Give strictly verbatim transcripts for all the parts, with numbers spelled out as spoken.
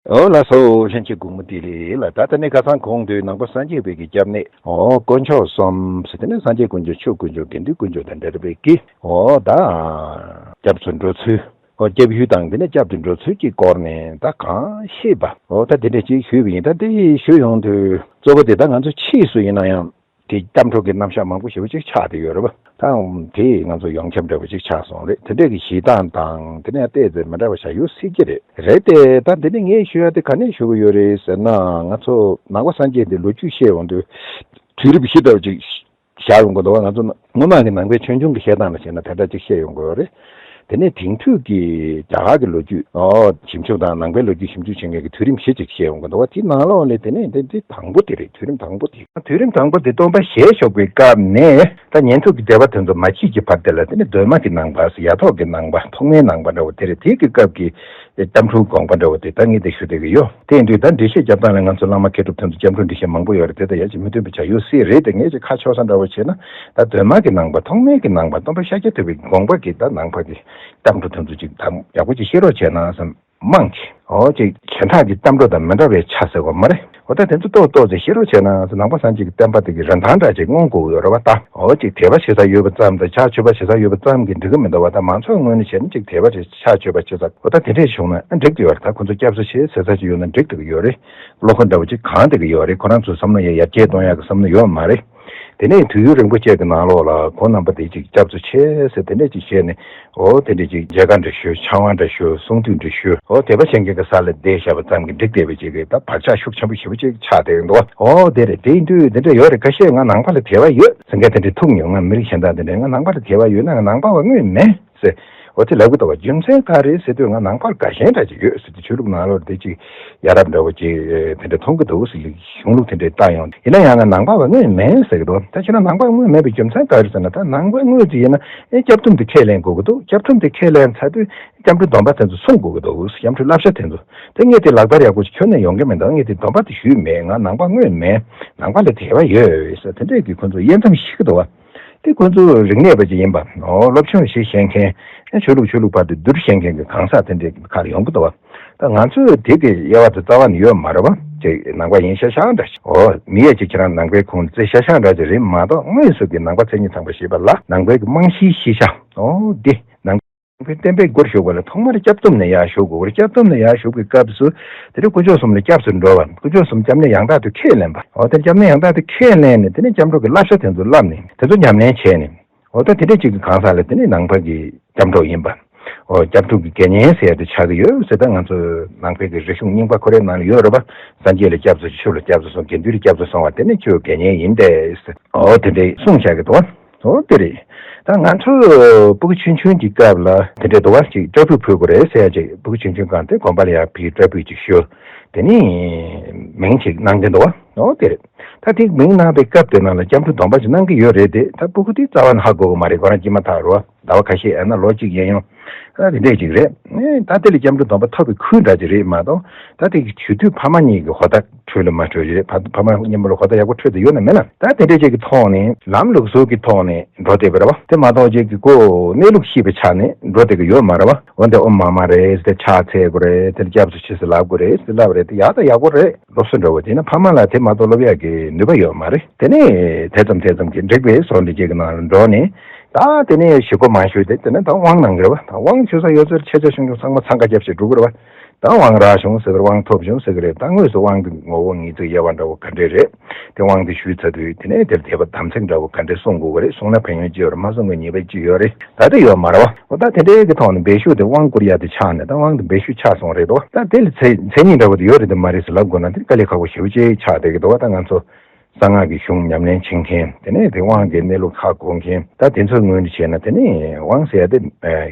འོ་ལགས་སོ། ལྷན་རྒྱས་སྐུ་ངོ་བདེ་ལེགས་ལ། ད་ད་ནི་ཁ་སང་གོང་དུ་ནང་པ་སངས་རྒྱས་པའི་གི་སྐྱབས་གནས། འོ་དཀོན་མཆོག་གསུམ་ཟེར་དེ་ནི་སངས་རྒྱས་དཀོན་མཆོག་ཆོས་དཀོན་མཆོག་དགེ་འདུན་དཀོན་མཆོག་དང་འབྲེལ་བའི་གི། འོ་ད་སྐྱབས་སུ་འགྲོ་ཚུལ། འོ་སྐྱབས་ཡུལ་དང་དེ་ནི་སྐྱབས་སུ་འགྲོ་ཚུལ་གྱི་སྐོར་ནས་ད་གང་ཤེས་པ། འོ་ད་དེ་འདྲ་ཅིག་ཞུས་པ་ཡིན། ད་དེ་ཞུ་ཡོང་དུས་གཙོ་བོ་དེ་ད་ང་ཚོ་ཕྱིས་སུ་ཡིན་ན་ཡང་། དེ་གཏམ་འཕྲོ་གི་རྣམ་གཞག་མང་པོ་ཞེ་པོ་ཅིག་ཆགས་བསྡད་ཡོད་རེད་པ། ད་དེ་ང་ཚོ་ཡོངས་ཁྱབ་འདྲ་པོ་ཅིག་ཆགས་སོང་རེད། དེ་འདྲས་ཀྱི་གཞི་རྟགས་དང་དེ་ནས་ཏོག་ཙམ་མི་འདྲ་བ་ཞིག་ཡོད་སྲིད་ཀྱི་རེད། རེད་དེ་ད་འདི་ནས་ངས་ཞུ་ཡ་དེ་ག་ནས་ཞུ་གི་ཡོད་རེད་ཟེར་ན། ང་ཚོ་ནང་པ་སངས་རྒྱས་འདི་ལོ་རྒྱུས་བཤད་ཡོང་དུས་དུས་རིམ་བཞི་འདྲ་བོ་ཅིག་བཞག་ཡོང་གི་འདུག་བ། ང་ཚོ་སྔོན་མ་གི་ནང་པའི་ཆོས་འབྱུང་གི་བཤད་སྟངས་ལ་བྱས་ན་དེ་འདྲ་ཅིག་བཤད་ཡོང་གི་ཡོད་རེད། དེ་ནས་དེང་དུས་ཀྱི་རྒྱ་གར་གྱི་ལོ་རྒྱུས། ཨོ། ཞིབ་འཇུག་དང་ནང་པའི་ལོ་རྒྱུས་ཞིབ་འཇུག་བྱེད་མཁན་གྱི་དུས་རིམ་བཞི་ཅིག་བཤད་ཡོང་གི་འདུག་བ། དེའི་ནང་ལོགས་ནས་དེ་ནས་དེ་འདི་དང་པོ་དེ་རེད། དུས་རིམ་དང་པོ་དེ། དུས་རིམ་དང་པོ་དེ་སྟོན་པ་ཞལ་བཞུགས་པའི་སྐབས་ནས་ད་ཉན་ཐོས་ཀྱི་སྡེ་པ་དེ་ཚོ་མ་སྐྱེས་ཀྱི་བར་དེ་ལ་དེ་ནས་གདོད་མ་གི་ནང་པ། ཡ་ཐོག་གི་ནང་པ། ཐོག་མའི་ནང་པ་འདྲ་བོ་དེ་རེད། དེ་གི་སྐབས་ཀྱི་སྐྱབས་འགྲོའི་དགོངས་པ་འདྲ་བོ་དེ་ད་ངས་དེ་ཞུ་བསྡད་ཀྱི་ཡོད། དེ་ཡིན་དུས་ད་འགྲེལ་བཤད་རྒྱབ་སྟངས་ལ་ང་ཚོ་བླ་མ་མཁས་གྲུབ་དེ་ཚོ་སྐྱབས་འགྲོའི་འགྲེལ་བཤད་མང་པོ་ཡོད་རེད། དེ་ད་ཡ་གཅིག་མི་མཐུན་པ་ཆགས་ཡོད་སྲིད་རེད། དེ་ངས་ཅིག་ཁ་ཕྱོགས་ས་འདྲ་བོ་བྱས་ན། ད་གདོད་མ་གི་ནང་པ། ཐོག་མའི་གི་ནང་པ། སྟོན་པ་ཤཱཀྱ་ཐུབ་པའི་དགོངས་པ་གི་ད་ནང་པ་གི་སྐྱབས་འགྲོ་དེ་ཚོ་ཅིག་ད་ཡག་པོ་ཅིག་ཤེས་རོགས་བྱས་ན་བསམ། མང་གི། འོ་ཅིག་གཞན་དག་གི་གཏམ་འགྲོ་དང་མི་འདྲ་བའི་ཆ་ཟེར་བ་མ་རེད། འོ་ད་དེ་ཚོ་ཏོག་ཏོག་ཙམ་ཤེས་རོགས་བྱས་ན་ཟེར། ནང་པ་སངས་རྒྱས་ཀྱི་བསྟན་པ་དེ་གི་རིན་ཐང་འདྲ་ཅིག་མངོན་དགོས་ཡོད་རེད་བ། ད་འོ་ཅིག་དད་པ་བྱེད་ས་ཡོད་པ་ཙམ་དང་ཕྱག་མཆོད་པ་བྱེད་ས་ཡོད་པ་ཙམ་གྱིས་འགྲིག་གི་མི་འདུག་བ། ད་མང་ཚོགས་ངོས་ནས་བྱས་ན་ཅིག་དད་པ་བྱེད། ཕྱག་མཆོད་པ་བྱེད་ས། འོ་ད་དེ་འདྲས་བྱུང་ན་ཨ་འགྲིག་གི་ཡོད་རེད། ད་ཁོ་ཚོ་སྐྱབས་སུ་མཆི་ཟེར་ས་ཅིག་ཡོད་ན་འགྲིག་བསྡད་ཀྱི་ཡོད་རེད། བློ་ཁ་འདྲ་བོ་ཅིག་གང་བསྡད་ཀྱི་ཡོད་རེད། ཁོ་རང་ཚོའི་བསམ་བློ་ཡ་ཡར་རྒྱས་གཏོང་ཡག་གི་བསམ་བློ་ཡོད་མ་རེད། དེ་ནས་དུས་ཡུན་རིང་པོ་བཅས་ཀྱི་ནང་ལོགས་ལ་ཁོང་རྣམ་པ་དེ་ཅིག་སྐྱབས་སུ་མཆི་ཟེར་དེ་འདྲས་ཅིག་བྱས་ནས། འོ་དེ་འདྲས་ཅིག་མཇལ་ཁ་འདྲ་ཞུ། ཕྱག་དབང་འདྲ་ཞུ། གསུང་ཐོས་འདྲ་ཞུ། འོ་དད་པ་བྱེད་མཁན་གྱི་ས་ལ་བསྡད་བཞག་པ་ཙམ་གྱིས་འགྲིག་བསྡད་པའི་ཅིག་གི་ད་བག་ཆགས་ཤུགས་ཆེན་པོ་ཞེ་པོ་ཅིག་ཆགས་བསྡད་ཀྱི་འདུག་འོ་དེ་རེད། དེ་ཡིན་དུས་དེ་འདྲས་ཡོད་རེད། ཁ་ཤས་ང་ནང་པ་ལ་དད་པ་ཡོད་ཟེར་མཁན་དེ་འདྲས་ཐུག་མྱོང་། ང་མི་རིགས་གཞན་དག་དེ་འདྲས་ང་ནང་པ་ལ་དད་པ་ཡོད་ན་ང་ནང་པ་བ་དངོས་མིན་ཟེར། འོ་དེ་ལབ་ཀྱི་འདུག་བ། རྒྱུ་མཚན་ག་རེ་ཟེར་དུས་ང་ནང་པ་ལ་དགའ་ཞེན་འདྲ་ཅིག་ཡོད་ཟེར་དུས། ཆོས་ལུགས་ནང་ལོགས་དེ་ཅིག་ཡ་རབས་འདྲ་བོ་ཅིག་དེ་འདྲ་མཐོང་གི་འདུག་ཟེར། གཞུང་ལུགས་དེ་འདྲ་བལྟ་ཡོང་། ཡིན་ན་ཡང་ང་ནང་པ་བ་དངོས་མིན་ཟེར་གྱི་འདུག་ད་ཁྱེད་རང་ནང་པ་དངོས་མིན་པའི་རྒྱུ་མཚན་ག་རེ་ཟེར་ན། ད་ནང་པ་དངོས་དེ་ཡིན་ན་ཨེ་སྐྱབས་ཐུམ་དེ་ཁས་ལེན་དགོས་ཀྱི་འདུག་སྐྱབས་ཐུམ་དེ་ཁས་ལེན་ཚར་དུས་སྐྱབས་འགྲོའི་སྡོམ་པ་དེ་ཚོ་སྲུང་དགོས་ཀྱི་འདུག་སྐྱབས་འགྲོའི་བསླབ་བྱ་དེ་ཚོ། དེ་ངས་དེ་ལག་བསྟར་ཡག་པོ་ཞིག་ཁྱོན་ནས་ཡོང་གི་མི་འདུག་ངས་དེ་སྡོམ་པ་དེ་ཞུས་མེད། ང་ནང་པ་དངོས་མིན། ནང་པ་ལ་དད་པ་ཡོད་ཟེར་དེ་འདྲས་ཀྱི་ཁོ་ཚོ་དབྱེ་མཚམས་ཤིག་གི་འདུག་བ། དེ་ཁོ་ཚོ་རིག་གནས་པ་ཅིག་ཡིན་པ། འོ་སློབ་སྦྱོང་ཞིག་ཤེས་མཁན། ཆོས་ལུགས་ཆོས་ལུགས་བར་དུ་བསྡུར་ཤེས་མཁན་གྱི་གང་ཟག་དེ་འདྲས་ཁ་ལ་ཡོང་གི་འདུག་བ། ད་ང་ཚོས་དེ་གི་དབྱེ་བ་དེ་རྩ་བ་ནས་ཡོད་མ་རེད་བ། ཅིག་ནང་པ་ཡིན་ཤག་ཤག་འདྲ་ཞིག་འོ་མི་ཡས་ཅིག་ཁྱེད་རང་ནང་པའི་ཁོངས་རྩེ་ཤག་ཤག་འདྲ་ཅིག་རེད་མ་གཏོགས། དངོས་སུ་གི་ནང་པ་མཚན་ཉིད་ཚང་པ་ཞེས་པ་ལ་ནང་པའི་གི་རྨང་གཞིའི་གཞི་ཆགས། འོ་འདི་ནང་པའི་བསྟན་པའི་སྒོར་ཞུགས་པ་ལ་ཐོག་མར་སྐྱབས་ཐུམ་ནས་ཡར་ཞུགས་དགོས་རེད། སྐྱབས་ཐུམ་ནས་ཡར་ཞུགས་པའི་སྐབས་སུ་དེ་རིང་དཀོན་མཆོག་གསུམ་ལ་སྐྱབས་སུ་འགྲོ་བ། དཀོན་མཆོག་གསུམ་སྐྱབས་གནས་ཡང་དག་ཏུ་ཁས་ལེན་པ། འོ་དེ་སྐྱབས་གནས་ཡང་དག་ཏུ་ཁས་ལེན་ནས་དེ་ནས་སྐྱབས་འགྲོ་གི་བསླབ་བྱ་དེ་ཚོ་བསླབས་ནས་དེ་ཚོ་ཉམས་ལེན་བྱས་ནས། འོ་ད་དེ་འདྲ་ཅིག་གི་གང་ཟག་ལ་དེ་ནི་ནང་པ་གི་སྐྱབས་འགྲོ་ཡིན་པ། འོ་སྐྱབས་འགྲོ་གི་དགེ་བསྙེན་ཟེར་ཡ་དེ་ཆགས་ཀྱི་ཡོད་ཟེར། ད་ང་ཚོ་ནང་པའི་གི་རིག་གཞུང་རྙིང་པ་ཁོ་རའི་ནང་ལ་ཡོད་རེད་པ། སངས་རྒྱས་ལ་སྐྱབས་སུ་མཆི། ཆོས་ལ་སྐྱབས་སུ་སོང་། དགེ་འདུན་ལ་སྐྱབས་སུ་སོང་བ་དེ་ནི་ཁྱོད་དགེ་བསྙེན་ཡིན་ཏེ་ཟེར། འོ་དེ་འདྲ་གསུངས་བཞག་གི་འདུག་འོ་དེ་རེད། ད་ང་ཚོ་སྤུ་གུ་ཆུང་ཆུང་གི་སྐབས་ལ་དེ་འདྲ་འདུག་བ། ཅིག་སྐྲ་ཕུད་ཕུད་དགོས་རེད་ཟེར་ཡ་ཅིག་སྤུ་གུ་ཆུང་ཆུང་སྒང་དེ་དགོན་པ་ལ་ཡར་ཕེབས། སྐྲ་ཕུད་ཅིག་ཞུ། དེ་ནི་མིང་ཅིག་གནང་གི་འདུག་བ། འོ་དེ་རེད། ད་དེ་མིང་གནང་བའི་སྐབས་དེ་ནང་ལ་སྐྱབས་འགྲོ་སྡོམ་པ་ཅིག་གནང་གི་ཡོད་རེད་དེ། ད་སྤུ་གུ་དེ་རྩ་བ་ནས་ཧ་གོ་གི་མ་རེད། ཁོ་རང་སྐྱེས་མ་ཐག་རེད་བ། ཟླ་བ་ཁ་ཤས་ཡང་ན་ལོ་གཅིག་ཡན་ཡོང་། ད་དེ་འདྲས་ཅིག་རེད། ད་དེ་ལ་སྐྱབས་འགྲོ་སྡོམ་པ་ཐོབ་པའི་ཁུལ་འདྲ་ཅིག་རེད་མ་གཏོགས། ད་དེ་གི་བྱེད་དུས་ཕ་མ་གཉིས་ཀྱི་ཧོ་ད་འཕྲོད་ལ་མ་འཕྲོད་ཅིག་རེད། ཕ་ཕ་མ་མཉམ་པོ་ལ་ཧོ་ད་ཡག་པོ་འཕྲོད་དེ་ཡོད་ན་མེད་ན། ད་དེ་འདྲས་ཅིག་གི་ཐོག་ནས་ལམ་ལུགས་སྲོལ་གྱི་ཐོག་ནས་འགྲོ་བསྡད་པ་རེད་བ། དེ་མ་གཏོགས་ཅིག་གི་ཁོ་གནས་ལུགས་ཤེས་པའི་ཆ་ནས་འགྲོ་བསྡད་ཀྱི་ཡོད་མ་རེད་བ། འོན་ཏེ་ཨོཾ་མ་མ་རེད་ཟེར་ཏེ་ཕྱག་འཚལ་དགོས་རེད། དེ་ལ་སྐྱབས་སུ་མཆི་ཟེར་ལབ་དགོས་རེད་ཟེར་ལབ་རེད་དེ་ཡག་དང་ཡག་པོ་རེད། སློབ་གསོ་འདྲ་བོ་དེ་ན་ཕ་མ་ལ་དེ་མ་གཏོགས་སློབ་ཡག་གི་ནུས་པ་ཡོད་མ་རེད། དེ་ནས་དེ་ཙམ་དེ་ཙམ་གྱིས་འགྲིག་པའི་བཟོ་འདྲ་ཅིག་གི་ནང་ལ་འགྲོ་ནས། ད་དེ་ནས་ཞེ་པོ་མང་ཤོས་དེ་དེ་ནས་ད་དབང་གནང་གི་རེད་བ། ད་དབང་ཆོས་ས་ཡོད་ཚད་ཆེ་ཆེ་ཆུང་ཆུང་ཚང་མ་འཚང་ཁ་རྒྱབ་བྱས་འགྲོ་གི་རེད་བ། ད་དབང་རག་བྱུང་ཟེར་གི་རེད། དབང་ཐོབ་བྱུང་ཟེར་གི་རེད། ད་དངོས་སུ་དབང་གི་ངོ་བོ་ངེས་ཚིག་དབྱེ་བ་འདྲ་བོ་ག་འདྲས་རེད། དེ་དབང་དེ་ཞུས་ཚར་དུས་དེ་ནས་དེར་དད་པ་དམ་ཚིག་འདྲ་བོ་ག་འདྲས་སྲུང་དགོས་གི་རེད། སྲུང་ན་ཕན་ཡོན་ཅི་ཡོད་རེད། མ་སྲུང་གི་ཉེས་པ་ཅི་ཡོད་རེད། ད་དེ་ཡོད་མ་རེད་བ། འོ་ད་དེ་འདྲའི་གི་ཐོག་ནས་འབད་ཞུ་དེ་དབང་བསྐུར་ཡ་དེ་ཆགས་ནས། ད་དབང་དེ་འབད་ཞུ་ཆགས་སོང་རེད་དོ། ད་དེ་ལ་མཚན་མཚན་ཉིད་འདྲ་བོ་དེ་ཡོད་རེད་དམ་མ་རེད་ཟེར་ལབ་དགོས་ན་དེ་དཀའ་ལས་ཁག་པོ་ཞེ་པོ་ཅིག་ཆགས་བསྡད་ཀྱི་འདུག་བ། ད་ང་ཚོ་གསང་སྔགས་ཀྱི་གཞུང་ཉམས་ལེན་བྱེད་མཁན། དེ་ནས་དེ་དབང་གི་གནས་ལུགས་ཧ་གོ་མཁན། ད་དེ་ཚོའི་ངོས་ནས་བྱས་ན་དེ་ནི་དབང་ཟེར་ཡ་དེ་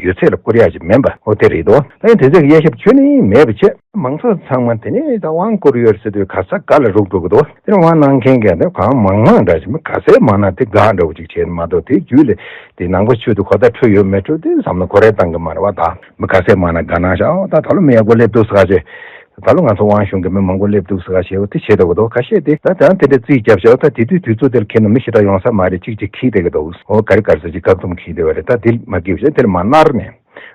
ཡོད་ཚད་ལ་བསྐུར་ཡ་ཅིག་མིན་པ། འོ་དེ་རེད་དོ། ད་ཡང་དེ་ཚོའི་དབྱེ་ཞིབ་ཁྱོན་ནས་མེད་པ་བྱས། མང་ཚོགས་ཚང་མ་དེ་ནས་ད་དབང་བསྐུར་ཡོད་ཟེར་དུས་ག་ས་ག་ལ་རུག་འགྲོ་གི་འདུག་དེ་དབང་གནང་མཁན་གྱི་དེ་གང་མང་མང་འདྲ་ཞིག་མི་ག་ཚད་མང་ན་དེ་དགའ་འདྲ་བོ་ཅིག་བྱས་ནས་མ་གཏོགས། དེའི་རྒྱུད་ལ་དེ་ནང་པ་ཆོས་དེ་ཧོ་ད་འཕྲོད་ཡོད་མེད་འཕྲོད་དེ་བསམ་བློ་ཁོ་རས་བཏང་གི་མ་རེད་བ། ད་མི་ག་ཚད་མང་ན་དགའ་སྣང་ཤག་ཨོ་ད་ད་ལོ་མི་ཡག་པོ་སླེབས་འདུག་ཟེར་ག་བྱས། ད་ལོ་ང་ཚོ་དབང་གཞུང་གི་མི་མང་པོ་སླེབས་འདུག་ཟེར་ག་བྱས། འོ་དེ་བྱེད་འདུག་གི་འདུག་ཁ་ཤས་དེ་ད་ད་དེ་འདྲ་རྩིས་རྒྱབ་བྱས། ཨོ་ད་དེ་དུས་དུས་ཚོད་དེར་ཁྱེད་ནང་མི་ཞེ་དྲག་ཡོང་ས་མ་རེད། གཅིག་གཅིག་འཁྱེར་བསྡད་ཀྱི་འདུག་ཨོ་ག་རེ་ག་རེ་ཟེར་གྱི་བཀག་སྡོམ་འཁྱེར་བསྡད་པ་རེད། ད་དེ་མ་འཁྱེར་བྱས་དེར་མ་མནར་ནས།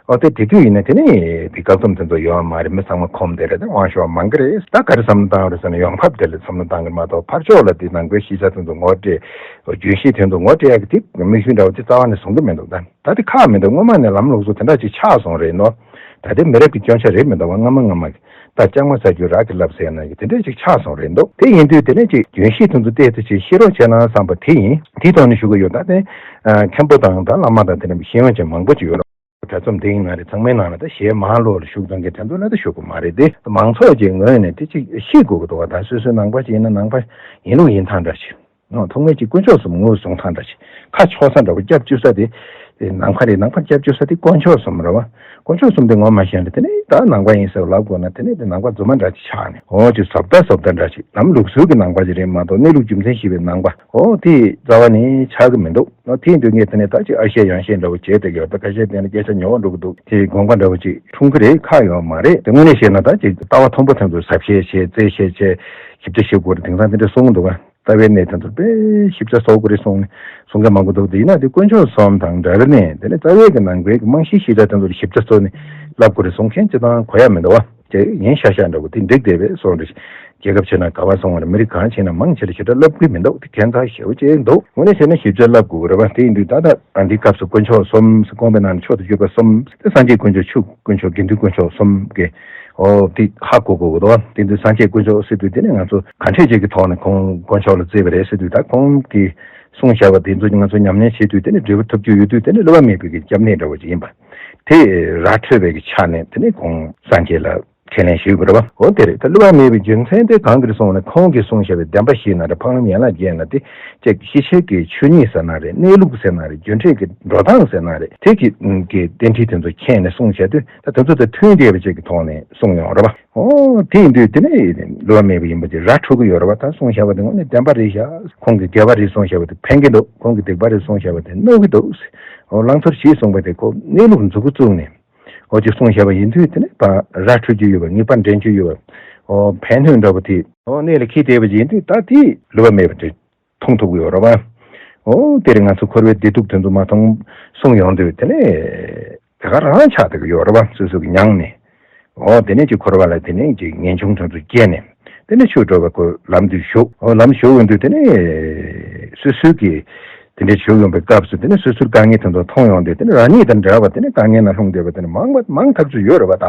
ཨོ་དེ་དེ་དུས་ཡིན་ན་དེ་ནི་དེ་བཀག་སྡོམ་དེ་ཚོ་ཡོད་མ་རེད། མི་ཚང་མ་ཁོམ་དེ་རེད། དེ་དབང་ཤོར་མང་གི་རེད། ད་ག་རེ་བསམ་བློ་བཏང་རེད་ཟེར་ན་ཡོང་འབབ་དེ་ལ་བསམ་བློ་བཏང་གི་མ་གཏོགས་ཕར་ཕྱོགས་ལ་དེ་ནང་པའི་གཞིས་ཆགས་དེ་ཚོ་ངོ་སྤྲད། རྒྱུན་ཤེས་དོན་དུ་ངོ་སྤྲད་ཡག་གི་དེ་དམིགས་ཡུལ་འདྲ་བོ་དེ་རྩ་བ་ནས་བཟུང་གི་མི་འདུག་ད་ད་དེ་ཁག་མི་འདུག་སྔོན་མ་ནས་ལམ་ལུགས་སུ་དེ་འདྲ་ཅིག་ཆགས་སོང་རེད་ནོ། ད་དེ་མི་རབས་ཀྱི་སྐྱོན་ཆ་རེད་མི་འདུག་བ། སྔ་མ་སྔ་མ་གི་ད་ལྕགས་མ་ཟ་རྒྱུ་ར་གི་ལབ་ཟེར་ན་གི་དེ་འདྲ་ཅིག་ཆགས་སོང་རེད་འདུག་དེ་ཡིན་དུས་དེ་ནས་ཅིག་རྒྱུན་ཤེས་དེ་ཚོ་བལྟས་ཏེ་ཅིག་ཤེས་རོགས་བྱས་ན་བསམ་པ་དེ་ཡིན། དེའི་ཐོག་ནས་ཞུ་གི་ཡོད། ད་དེ་མཁན་པོ་དང་ད་བླ་མ་དང་དེ་འདྲ་ཤེས་ཡོན་ཅན་མང་པོ་ཅིག་ཡོད་རེད། གྲྭ་ཚང་འདི་ཡིན་ན་རེད། ཚང་མའི་ནང་ལ་ད་གཞས་མང་ལོག་ལ་ཞུགས་གཏོང་མཁན་དེ་ཚོ་ལ་ད་ཞུ་གི་མ་རེད་དེ། མང་ཚོགས་ཀྱི་ངོས་ནས་དེ་ཅིག་ཤེས་དགོས་ཀྱི་འདུག་བ། ད་སོ་སོའི་ནང་པ་ཅིག་ཡིན་ན་ནང་པ་ཡིན་ལུགས་ཡིན་ཐང་འདྲ་ཞིག་ཨོ། ཐོག་མའི་ཅིག་དཀོན་མཆོག་གསུམ་ངོས་བཟུང་ཐང་འདྲ་ཞིག་ཁ་ཕྱོགས་ས་འདྲ་བོ་སྐྱབས་བཅོལ་ས་དེ། དེ་ནམ་མཁའ་རེད། ནམ་མཁའ་སྐྱབས་བཅོལ་ས་དེ་དཀོན་མཆོག་གསུམ་རེད་བ། དཀོན་མཆོག་གསུམ་དེ་ངོ་མ་ཤེས་ན་དེ་ནས་ད་ནང་པ་ཡིན་ཟེར་བ་ལབ་དགོས་ན་དེ་ནས་དེ་ནང་པ་རྫུན་མ་འདྲ་ཅིག་ཆགས་ནས། ཨོ་ཅིག་བཟོ་ལྟ་བཟོ་ལྟ་འདྲ་ཅིག་ལམ་ལུགས་སྲོལ་གྱི་ནང་པ་ཅིག་རེད་མ་གཏོགས་གནས་ལུགས་རྒྱུ་མཚན་ཤེས་པའི་ནང་པ་ཨོ་དེ་རྩ་བ་ནས་ཆགས་ཀྱི་མི་འདུག་ཨོ་དེ་ཡིན་དུས་ངས་དེ་ནས་ད་ཅིག་ཨ་ཤད་ཡང་ཤད་འདྲ་བོ་བྱས་བསྡད་ཀྱི་ཡོད། ད་ཁ་ཤས་དེ་ནས་སྐད་ཆ་ཉོ་འགྲོ་གི་འདུག་དེ་དགོངས་པ་འདྲ་བོ་ཅིག་འཁྲུངས་ཀྱི་རེད། ཁག་ཡོད་མ་རེད། དེ་དངོས་གནས་བཤད་ན་ད་ཅིག་ལྟ་བ་མཐོན་པོ་དེ་ཚོ་ཟབ་བཤད་བྱས་རྩད་བཤད་བྱས་ཞིབ་ཕྲ་ཞིབ་དགོས་རེད། དེང་སང་དེ་འདྲ་གསུང་གི་འདུག་ག་ལྟ་བའི་གནས་དེ་ཚོ་དཔེ་ཞིབ་ཆ་ཚོགས་དགོས་རེད་གསུངས་ནས་གསུང་མཁན་མང་པོ་འདུག་དེ་ཡིན་ན་དེ་དཀོན་མཆོག་གསུམ་དང་འབྲེལ་ནས་དེ་ནས་རྩ་བའི་གི་ནང་པའི་གི་རྨང་གཞིའི་གཞིས་ཆགས་དེ་ཚོ་ལ་ཞིབ་ཆ་ཚོགས་ནས་བསླབ་དགོས་རེད་གསུང་མཁན་སྤྱི་བཏང་གོ་ཡ་མི་འདུག་བ། དེ་ཡིན་ཤག་ཤག་འདྲ་བོ་དེ་འགྲིག་བསྡད་པས་སོང་རེད། རྒྱལ་ཁབ་ཕྱིན་ན་ག་བ་སོང་བ་རེད། མི་རིགས་གང་ཕྱིན་ན་མང་ཆེ་ལ་ཞིབ་ཕྲ་བསླབ་གི་མི་འདུག་དེ་ཁྱད་མཚར་ཞེ་པོ་ཅིག་འདུག་དངོས་གནས་བྱས་ན་ཞིབ་ཆ་བསླབ་དགོས་རེད་བ། དེ་ཡིན་དུས་ད་ལྟ་ཨ་འདི་སྐབས་སུ་དཀོན་མཆོག་གསུམ་ཟེར་དགོངས་པའི་ནང་ནས་མཆོག་ཏུ་གྱུར་པ་གསུམ་དེ་སངས་རྒྱས་དཀོན་མཆོག་ཆུ་དཀོན་མཆོག་དགེ་འདུན་དཀོན་མཆོག་གསུམ་གྱི། ཨོ་དེ་ཧ་གོ་དགོས་ཀྱི་འདུག་དེ་དུས་སངས་རྒྱས་དཀོན་མཆོག་ཟེར་དུས་དེ་ནི་ང་ཚོ་ག་འདྲས་ཅིག་གི་ཐོག་ནས་ཁོང་དཀོན་མཆོག་ལ་བརྩི་བ་རེད་ཟེར་དུས། ད་ཁོང་གིས་གསུངས་བཞག་པ་དེ་ཚོ་ང་ཚོ་ཉམས་ལེན་བྱེད་དུས་དེ་ནི་འབྲས་བུ་ཐོབ་རྒྱུ་ཡོད་དུས་དེ་ནི་བསླུ་བ་མེད་པའི་གི་སྐྱབས་གནས་འདྲ་བོ་ཅིག་ཡིན་པ། དེ་ར་འཕྲོད་པའི་གི་ཆ་ནས་དེ་ནི་ཁོང་སངས་རྒྱས་ལ་ཁས་ལེན་ཞུས་པ་རེད་བ། འོ་དེ་རེད། ད་བསླུ་བ་མེད་པའི་རྒྱུ་མཚན་དེ་གང་གིར་སོང་ན་ཁོང་གིས་གསུངས་བཞག་པའི་བདེན་པ་བཞི་ན་རེད། འཕགས་ལམ་ཡན་ལག་བརྒྱད་ན་དེ་ཅིག་ཤེས་བྱའི་གི་ཆོས་ཉིད་ཟེར་ན་རེད། གནས་ལུགས་ཟེར་ན་རེད། རྒྱུ་འབྲས་ཀྱི་འགྲོ་སྟངས་ཟེར་ན་རེད། དེ་གི་གི་རྟེན་འབྲེལ་དེ་ཚོ་མཁྱེན་ནས་གསུངས་བྱས་དུས་ད་དེ་ཚོ་དང་མཐུན་བསྡད་པ་ཅིག་གི་ཐོག་ནས་གསུངས་ཡོང་རེད་བ། ཨོ་དེ་ཡིན་དུས་དེ་ནས་བསླུ་བ་མེད་པ་ཡིན་པ་ཅིག་ར་འཕྲོད་ཀྱི་ཡོད་རེད་བ། ད་གསུངས་བཞག་པ་དེ་དངོས་གནས་བདེན་པ་རེད་ཤག་ཁོང་གིས་དགེ་བ་རེད་གསུངས་བཞག་པ་དེ་ཕན་གྱི་འདུག་ཁོང་གིས་སྡིག་པ་རེད་གསུངས་བཞག་པ་དེ་གནོད་ཀྱི་འདུག་ཨོ་བླང་དོར་བཞི་གསུངས་པ་དེ་ཁོ་གནས་ལུགས་མཛུབ་གུ་བཙུགས་ནས་ཨོ་ཅིག་གསུངས་བཞག་པ་ཡིན་དུས་དེ་ནས་ད་ར་འཕྲོད་རྒྱུ་ཡོད་པ། ངེས་པར་འདྲེན་རྒྱུ་ཡོད་པ། ཨོ་ཕན་གནོད་འདྲ་པོ་དེ་ཨོ་གནད་ལ་འཁེལ་བསྡད་པ་ཅིག་ཡིན་དུས་ད་དེ་བསླུ་བ་མེད་པ་རེད། མཐོང་ཐུབ་ཀྱི་ཡོད་རེད་བ། ཨོ་དེ་རིང་ང་ཚོ་འཁོར་བའི་བདེ་སྡུག་དེ་ཚོ་མ་མཐོང་གསུངས་ཡོང་དུས་དེ་ནས་དེ་ག་རང་ཆགས་བསྡད་ཀྱི་ཡོད་རེད་བ། སོ་སོ་གི་མྱངས་ནས། ཨོ་དེ་ནས་ཅིག་འཁོར་བ་ལ་དེ་ནས་ཅིག་ངེས་འབྱུང་དེ་ཚོ་སྐྱེས་ནས་དེ་ནས་ཆོས་སྒྲུབ་པ་ཁོ་ལམ་དུ་ཞུགས། ཨོ་ལམ་ཞུགས་ཡོང་དུས་དེ་ནས་སོ་སོའི་གི་དེ་འདྲའི་བྱུང་ཡོང་པའི་སྐབས་སུ་དེ་ནས་སོ་སོར་དཀའ་ངལ་དེ་ཚོ་མཐོང་ཡོང་དུས་དེ་ནས་རང་ཉིད་དང་འདྲ་བ་དེ་ནས་དཀའ་ངལ་ནང་ལྷུང་བསྡད་པ་དེ་ནས་མང་བ་མང་ཐག་ཆོད་ཡོད་རེད་བ། ད་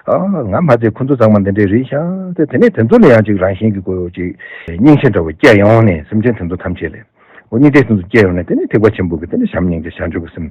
ཨ་ང་མ་ཚད་ཁོ་ཚོ་ཚང་མ་འདི་འདྲས་རེད་ཤག་དེ་དེ་ནས་དེ་ཚོ་ལ་ཡང་ཅིག་རང་བཞིན་གྱི་ཁོ་ཅིག་སྙིང་རྗེ་འདྲ་བོ་སྐྱེ་ཡོང་ནས་སེམས་ཅན་དེ་ཚོ་ཐམས་ཅད་ལ་འོ་སྙིང་རྗེ་དེ་ཚོ་སྐྱེ་ཡོང་ནས་དེ་ནས་ཐེག་པ་ཆེན་པོ་གི་དེ་ནས་བྱམས་སྙིང་རྗེ་བྱང་ཆུབ་ཀྱི་སེམས་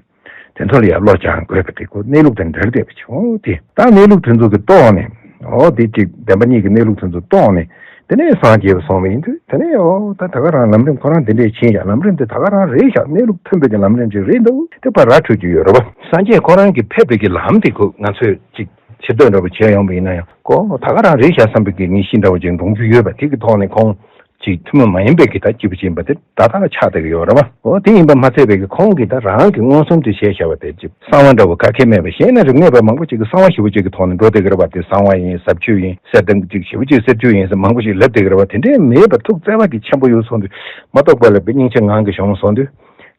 དེ་ཚོ་ལ་ཡང་བློ་སྦྱང་དགོས་པ་དེ་ཁོ་གནས་ལུགས་དང་འབྲེལ་བསྡད་པ་ཅིག་འོ་དེ་ད་གནས་ལུགས་དེ་ཚོ་གི་རྟོགས་ནས་འོ་དེ་ཅིག་བདེན་པ་གཉིས་ཀྱི་གནས་ལུགས་དེ་ཚོ་རྟོགས་ནས། དེ་ནས་སངས་རྒྱས་པ་སོང་བ་ཡིན་དུས་དེ་ནས་ཨོ་ད་ད་ག་རང་ལམ་རིམ་ཁོ་རང་དེ་འདྲས་ཕྱིན་ཡ། ལམ་རིམ་དེ་ད་ག་རང་རེད་ཤག་གནས་ལུགས་མཐུན་པའི་གི་ལམ་རིམ་ཅིག་རེད་འདུག་དེ་ཕར་ར་འཕྲོད་ཀྱི་ཡོད་རེད་བ། སངས་རྒྱས་ཁོ་རང་གི་ཕེབས་པའི་གི་ལམ་དེ་ཁོ་ང་ཚོས་ཅིག་ཕྱིར་ལྟ་འདྲ་པོ་བྱས་ཡོང་བ་ཡིན་ན་ཡང་ཁོ་ད་ག་རང་རེད་ཤག་བསམ་པའི་གི་ངེས་ཤེས་འདྲ་པོ་ཅིག་འདྲོངས་རྒྱུ་ཡོད་པ་དེ་གི་ཐོག་ནས་ཁོང་ཅིག་ཐུན་མོང་མ་ཡིན་པའི་གི་ད་སྐྱིད་པོ་ཅིག་ཡིན་པ་དེ་ད་ལྟ་ཆགས་བསྡད་ཀྱི་ཡོད་རེད་བ། ཨོ་དེ་ཡིན་པ་མ་ཚད་པའི་གི་ཁོང་གིས་ད་རང་གི་མངོན་སུམ་དུ་བྱས་བཞག་པ་དེ་ཅིག་གསང་བ་འདྲ་པོ་ག་གེ་མེད་པ་གཞན་ན་རིག་གནས་པ་མང་པོ་ཅིག་གིས་གསང་བ་ཞེ་པོ་ཅིག་གི་ཐོག་ནས་འགྲོ་བསྡད་ཀྱི་རེད་བ། དེ་གསང་བ་ཡིན་ཟབ་ཆོས་ཡིན། གསེར་ཐང་གཅིག་ཞེ་པོ་ཅིག་གསེར་ཆོས་ཡིན་ཟེར་མང་པོ་ཞིག་ལབ་བསྡད་ཀྱི་རེད་བ། དེ་འདྲའི་མེད་པར་ཐུགས་བརྩེ་བ་གི་ཆེན་པོ་ཡོད་སོང་དུས་མ་རྟོགས་པ་ལ་དཔེ་སྙིང་རྗེ་ངང་གིས་བྱུང་སོང་དུས།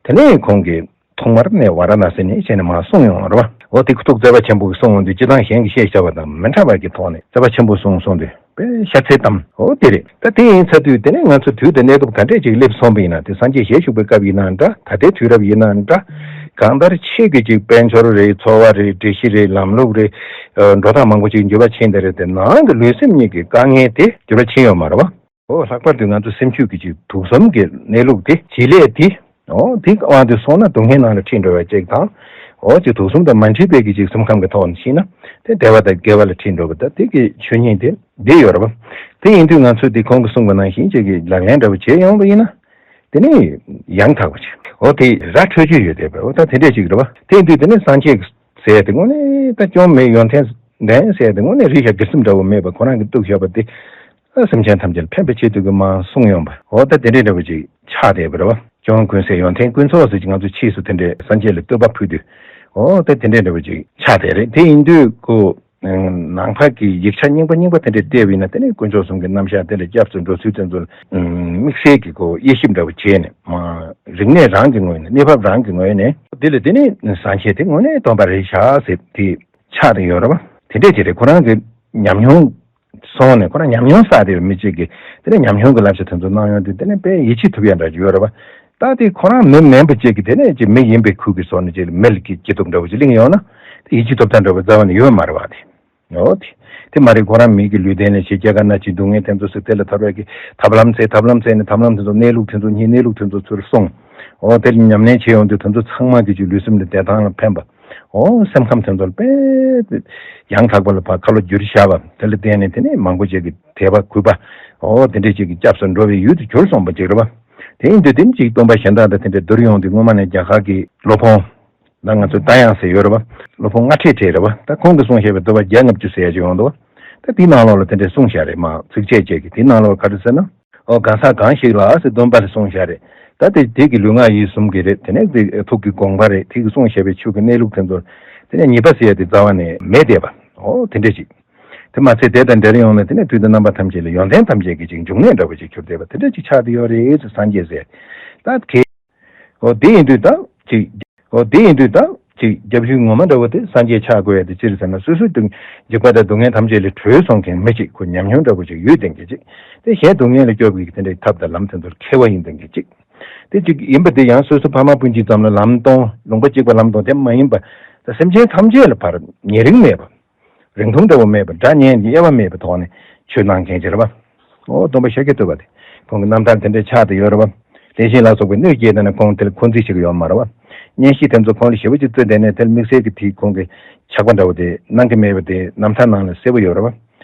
དེ་ནས་ཁོང་གིས་ཐོག་མར་ནས་ཝཱ་ར་ཎཱ་སི་ནས་བྱས་ནས་མར་གསུངས་ཡོང་བ་རེད་བ། འོ་དེ་ཐུགས་བརྩེ་བ་ཆེན་པོ་གིས་གསུངས་ཡོང་དུས་སྤྱིར་བཏང་གཞན་གྱིས་བཤད་བཞག་པ་དང་མི་འདྲ་བ་གི་ཐོག་ནས་བརྩེ་བ་ཆེན་པོ་གསུངས་སོང་དུས་དཔེ་ཤ་ཚའི་གཏམ་འོ་དེ་རེད། ད་དེ་ཡིན་ཚར་དུས་དེ་ནས་ང་ཚོ་དུས་དང་གནས་སྐབས་ག་འདྲས་ཅིག་སླེབས་སོང་བ་ཡིན་ན། དེ་སངས་རྒྱས་ཞལ་བཞུགས་པའི་སྐབས་ཡིན་ན་འདྲ། ད་ལྟའི་དུས་རབས་ཡིན་ན་འདྲ། གང་ལྟར་ཆོས་ཀྱི་ཅིག་དཔལ་འབྱོར་རེད། འཚོ་བ་རེད། སྒྲིག་གཞི་རེད། ལམ་ལུགས་རེད། ཨ་འགྲོ་སྟངས་མང་པོ་ཅིག་འགྱུར་བ་ཕྱིན་བསྡད་རེད། དེ་ནང་གི་ལུས་སེམས་གཉིས་ཀྱི་དཀའ་ངལ་དེ་འགྱུར་བ་ཕྱིན་ཡོད་མ་རེད་བ། ཨོ་ལྷག་པར་དུ་ང་ཚོ་སེམས་རྒྱུད་ཀྱི་ཅིག་དུག་གསུམ་གྱི་གནས་ལུགས་དེ་བྱེད་ལས་དེ་ཨོ་དེ་དབང་དུ་སོང་ན་སྡུག་བསྔལ་ནང་ལ་ཁྲིད་འགྲོ་བ་ཅིག་དང་། ཨོ་ཅིག་དུག་གསུམ་དང་མ་འཁྲིད་པའི་གི་ཅིག་སེམས་ཁམས་ཀྱི་ཐོག་ནས་ཕྱིན་ན་དེ་བདེ་བ་དང་དགེ་བ་ལ་ཁྲིད་འགྲོ་བ་དང་དེ་གི་ཆོས་ཉིད་དེ་འདི་ཡོད་རེད་བ། དེ་ཡིན་དུས་ང་ཚོས་དེ་ཁོང་གིས་གསུངས་པ་ནང་བཞིན་ཅིག་གི་ལག་ལེན་འདྲ་བོ་བྱས་ཡོང་བ་ཡིན་ན། དེ་ནི་ཡང་དག་པ་ཅིག་ཨོ་དེ་ར་འཕྲོད་རྒྱུ་ཡོད་དེ་བས། ཨོ་ད་དེ་འདྲས་ཅིག་རེད་བ། དེ་ཡིན་དུས་དེ་ནི་སངས་རྒྱས་ཟེར་དེ་དངོས་གནས་ད་སྐྱོན་མེད་ཡོན་ཏན་ལྡན་ཟེར་དེ་དངོས་གནས་རིགས་ཤ་སྒེར་སེམས་འདྲ་བོ་མེད་པ་ཁོ་རང་གིས་གཏུགས་བཞག་པ་དེ། ཨ་སེམས་ཅན་ཐམས་ཅད་ལ་ཕན་པའི་ཆེད་དུ་གི་མ་གསུངས་ཡོང་པ། འོ་ད་དེ་འདྲའི་འདྲ་བོ་ཅིག་ཆགས་བསྡད་པ་རེད་བ། སྐྱོན་ཀུན་ཟད་ཡོན་ཏན་ཀུན་རྫོགས་ཟེར་གྱི་ང་ཚོ་ཕྱིས་སུ་དེ་འདྲའི་སངས་རྒྱས་ལ་བསྟོད་པ་ཕུལ་དུས། འོ་ད་དེ་འདྲའི་འདྲ་བོ་ཅིག་ཆགས་བསྡད་རེད། དེ་ཡིན་དུས་ཁོ་ནང་པ་གི་ཡིག་ཆ་རྙིང་པ་རྙིང་པ་དེ་འདྲ་བལྟས་པ་ཡིན་ན་དེ་ནི་དཀོན་མཆོག་གསུམ་གྱི་རྣམ་གཞག་དེ་འདྲ་སྐྱབས་སུ་འགྲོ་ཚུལ་དེ་ཚོ་དམིགས་བསལ་གྱི་ཁོ་དབྱེ་ཞིབ་འདྲ་བོ་བྱས་ནས་མ་རིག་གནས་རང་གི་ངོས་ནས་གནས་བབ་རང་གི་ངོས་ནས་ དེ་ལ་དེ་ནི་སངས་རྒྱས་དེ་དངོས་གནས་སྟོན་པ་རེད་ཤག་ཟེར་དེ་ཆགས་བསྡད་ཡོད་རེད་བ། དེ་འདྲས་ཅིག་རེད། ཁོ་རང་གི་ཉམས་མྱོང་སོང་ནས་ཁོ་རང་ཉམས་མྱོང་བསགས་བསྡད་པའི་མི་གཅིག་གིས་དེ་ནས་ཉམས་མྱོང་གི་བསླབ་བྱ་དེ་ཚོ་གནང་ཡོང་དུས་དེ་ནས་དཔེ་ཡིད་ཆེས་ཐུབ་ཡ་འདྲ་ཅིག་ཡོད་རེད་བ། ད་དེ་ཁོ་རང་མི་མིན་པ་གཅིག་གིས་དེ་ནས་ཅིག་མི་ཡིན་པའི་ཁུལ་གྱིས་བཟོ་ནས་ཅིག་མི་ལ་སྐྱིད་སྐྱིད་སྡུག་འདྲ་བོ་ཅིག་གླེང་ཡོང་ན་དེ་ཡིད་ཆེས་ཐུབ་ཐབས་འདྲ་བོ་རྩ་བ་ནས་ཡོད་མ་རེད་བ་དེ། འོ་དེ། དེ་མ་རེད། ཁོ་རང་མི་གི་ལུས་རྟེན་ལ་ཞིག་སྐྱེ་རྒ་ན་འཆི་སྡུག་བསྔལ་དེ་ཚོ་ཟེར་དེ་ལ་ཐར་བའི་གི་ཐབས་ལམ་ཟེར་ཐབས་ལམ་ཟེར་ནས་ཐབས་ལམ་དེ་ཚོ་གནས་ལུགས་དེ་ཚོ་གནས་ལུགས་དེ་ཚོ་ཚུར་གསུངས། འོ་དེ་ལ་ཉམས་ལེན་བྱེད་ཡོང་དུས་དེ་ཚོ་ཚང་མ་གི་ཅིག་ལུས་སེམས་ལ་བདེ་ཐང་ལ་ཕན་པ། འོ་སེམས་ཁམས་དེ་ཚོ་ལ་དཔེ་ཡང་དག་པ་ལ་ཕར་ཁ་ལོ་བསྒྱུར་བཞག་པ་དེ་ལ་བརྟེན་ནས་དེ་ནས་མང་པོ་ཅིག་གི་དད་པ་གུས་པ། འོ་དེ་འདྲས་ཅིག་གི་སྐྱབས་སུ་འགྲོ་བའི་ཡུལ་དུ་གྱུར་སོང་བ་ཅིག་རེད་བ། དེ་ཡིན་དུས་དེ་ནི་ཅིག་སྟོན་པ་གཞན་དག་དང་དེ་འདྲས་བསྡུར་ཡོང་དུས་སྔོན་མ་ནས་རྒྱ་གར་གི་སློབ་དཔོན། ད་ང་ཚོ་ད་ཡང་ཟེར་ཡོད་རེད་བ། སློབ་དཔོན་སྔ་ཕྲད་བྲིས་རེད་བ། ད་ཁོང་གིས་གསུངས་བཞག་པའི་བསྟོད་པ་བརྒྱ་ལྔ་བཅུ་ཟེར་ཡ་ཅིག་ཡོང་འདུག་བ། ད་དེའི་ནང་ལོགས་ལ་དེ་འདྲས་གསུངས་བཞག་རེད། མ་ཚིགས་བཅད་ཅིག་གིས་དེའི་ནང་ལོགས་ག་རེ་ཟེར་ན། ཨོ་གང་ཟག་གང་ཞིག་ལ་ཟེར་སྟོན་པ་ལ་གསུངས་བཞག་རེད། ད་དེ་དེ་གི་ལུས་ངག་ཡིད་གསུམ་གྱི་རེད། དེ་ནས་དེ་ཐུགས་ཀྱི་དགོངས་པ་རེད། དེ་གིས་གསུངས་བཞག་པའི་ཆོས་ཀྱི་གནས་ལུགས་དེ་ཚོར་དེ་ནས་ཉེས་པ་ཟེར་ཡ་དེ་རྩ་བ་ནས་མེད་བསྡད་པ། ཨོ་དེ་འདྲས་ཅིག་དེ་མ་ཚད་དེ་དང་འབྲེལ་ཡོང་ནས་དེ་ནས་དུས་དང་རྣམ་པ་ཐམས་ཅད་ལ་ཡོན་ཏན་ཐམས་ཅད་ཀྱི་ཅིག་འབྱུང་གནས་འདྲ་བོ་ཅིག་གྱུར་བསྡད་པ་དེ་འདྲ་ཅིག་ཆགས་བསྡད་ཡོད་རེད་ཟེར་སངས་རྒྱས་ཟེར། ད་གལ། འོ་དེ་ཡིན་དུས་ད་ཅིག་འོ་དེ་ཡིན་དུས་ད་ཅིག་སྐྱབས་ཞུ་ངོ་མ་འདྲ་བོ་དེ་སངས་རྒྱས་ཆགས་དགོས་ཡ་དེ་ཅི་རེད་ཟེར་ན། སོ་སོའི་སྡུག་འཇིགས་པ་དང་སྡུག་བསྔལ་ཐམས་ཅད་ལས་གྲོལ་སོང་མཁན་མི་གཅིག་ཁོ་ཉམས་མྱོང་འདྲ་བོ་ཅིག་ཡོད་བསྡད་མཁན་གཅིག་དེ་གཞན་སྡུག་བསྔལ་ལས་སྐྱོབ་པའི་དེ་འདྲའི་ཐབས་དང་ལམ་དེ་ཚོར་མཁས་པ་ཡིན་བསྡད་མཁན་གཅིག་དེ་གཅིག་ཡིན་པ་དེ་ཡང་སོ་སོ་ཕ་མ་སྤུན་མཆེད་ཙམ་ལ་ལམ་སྟོན། ལུང་པ་གཅིག་པ་ལམ་སྟོན་དེ་མ་ཡིན་པ། ད་སེམས་ཅན་ཐམས་ཅད་ལ་ཕར་ཉེ་རིང་མེད་པ། རིང་ཐུང་འདྲ་བོ་མེད་པ། དགྲ་གཉེན་གྱི་དབྱེ་བ་མེད་པའི་ཐོག་ནས་ཆོས་གནང་མཁན་ཅིག་རེད་པ། ཨོ་སྟོན་པ་ཤཱཀྱ་ཐུབ་པ་དེ། ཁོང་གི་རྣམ་ཐར་དེ་འདྲའི་ཆགས་བསྡད་ཡོད་རེད་པ། ལེགས་བཤད་ལ་སོགས་པའི་སྣོད་བསྐྱེད་དང་ནི་ཁོང་དེ་ལ་འཁོན་འཛིན་བྱེད་ཀྱི་ཡོད་མ་རེད་པ། གཉེན་བཤེས་དེ་ཚོ་ཁོང་ལ་ཞེ་པོ་ཅིག་བརྩེ་བསྡད་ནས་དེ་ལ་དམིགས་བསལ་གྱི་དེའི་ཁོང་གི་ཆགས་པ་འདྲ་བོ་དེ་གནང་གི་མེད་པ་དེ་རྣམ་ཐར་ནང་ལ་གསལ་པོ་ཡོད་རེད་པ།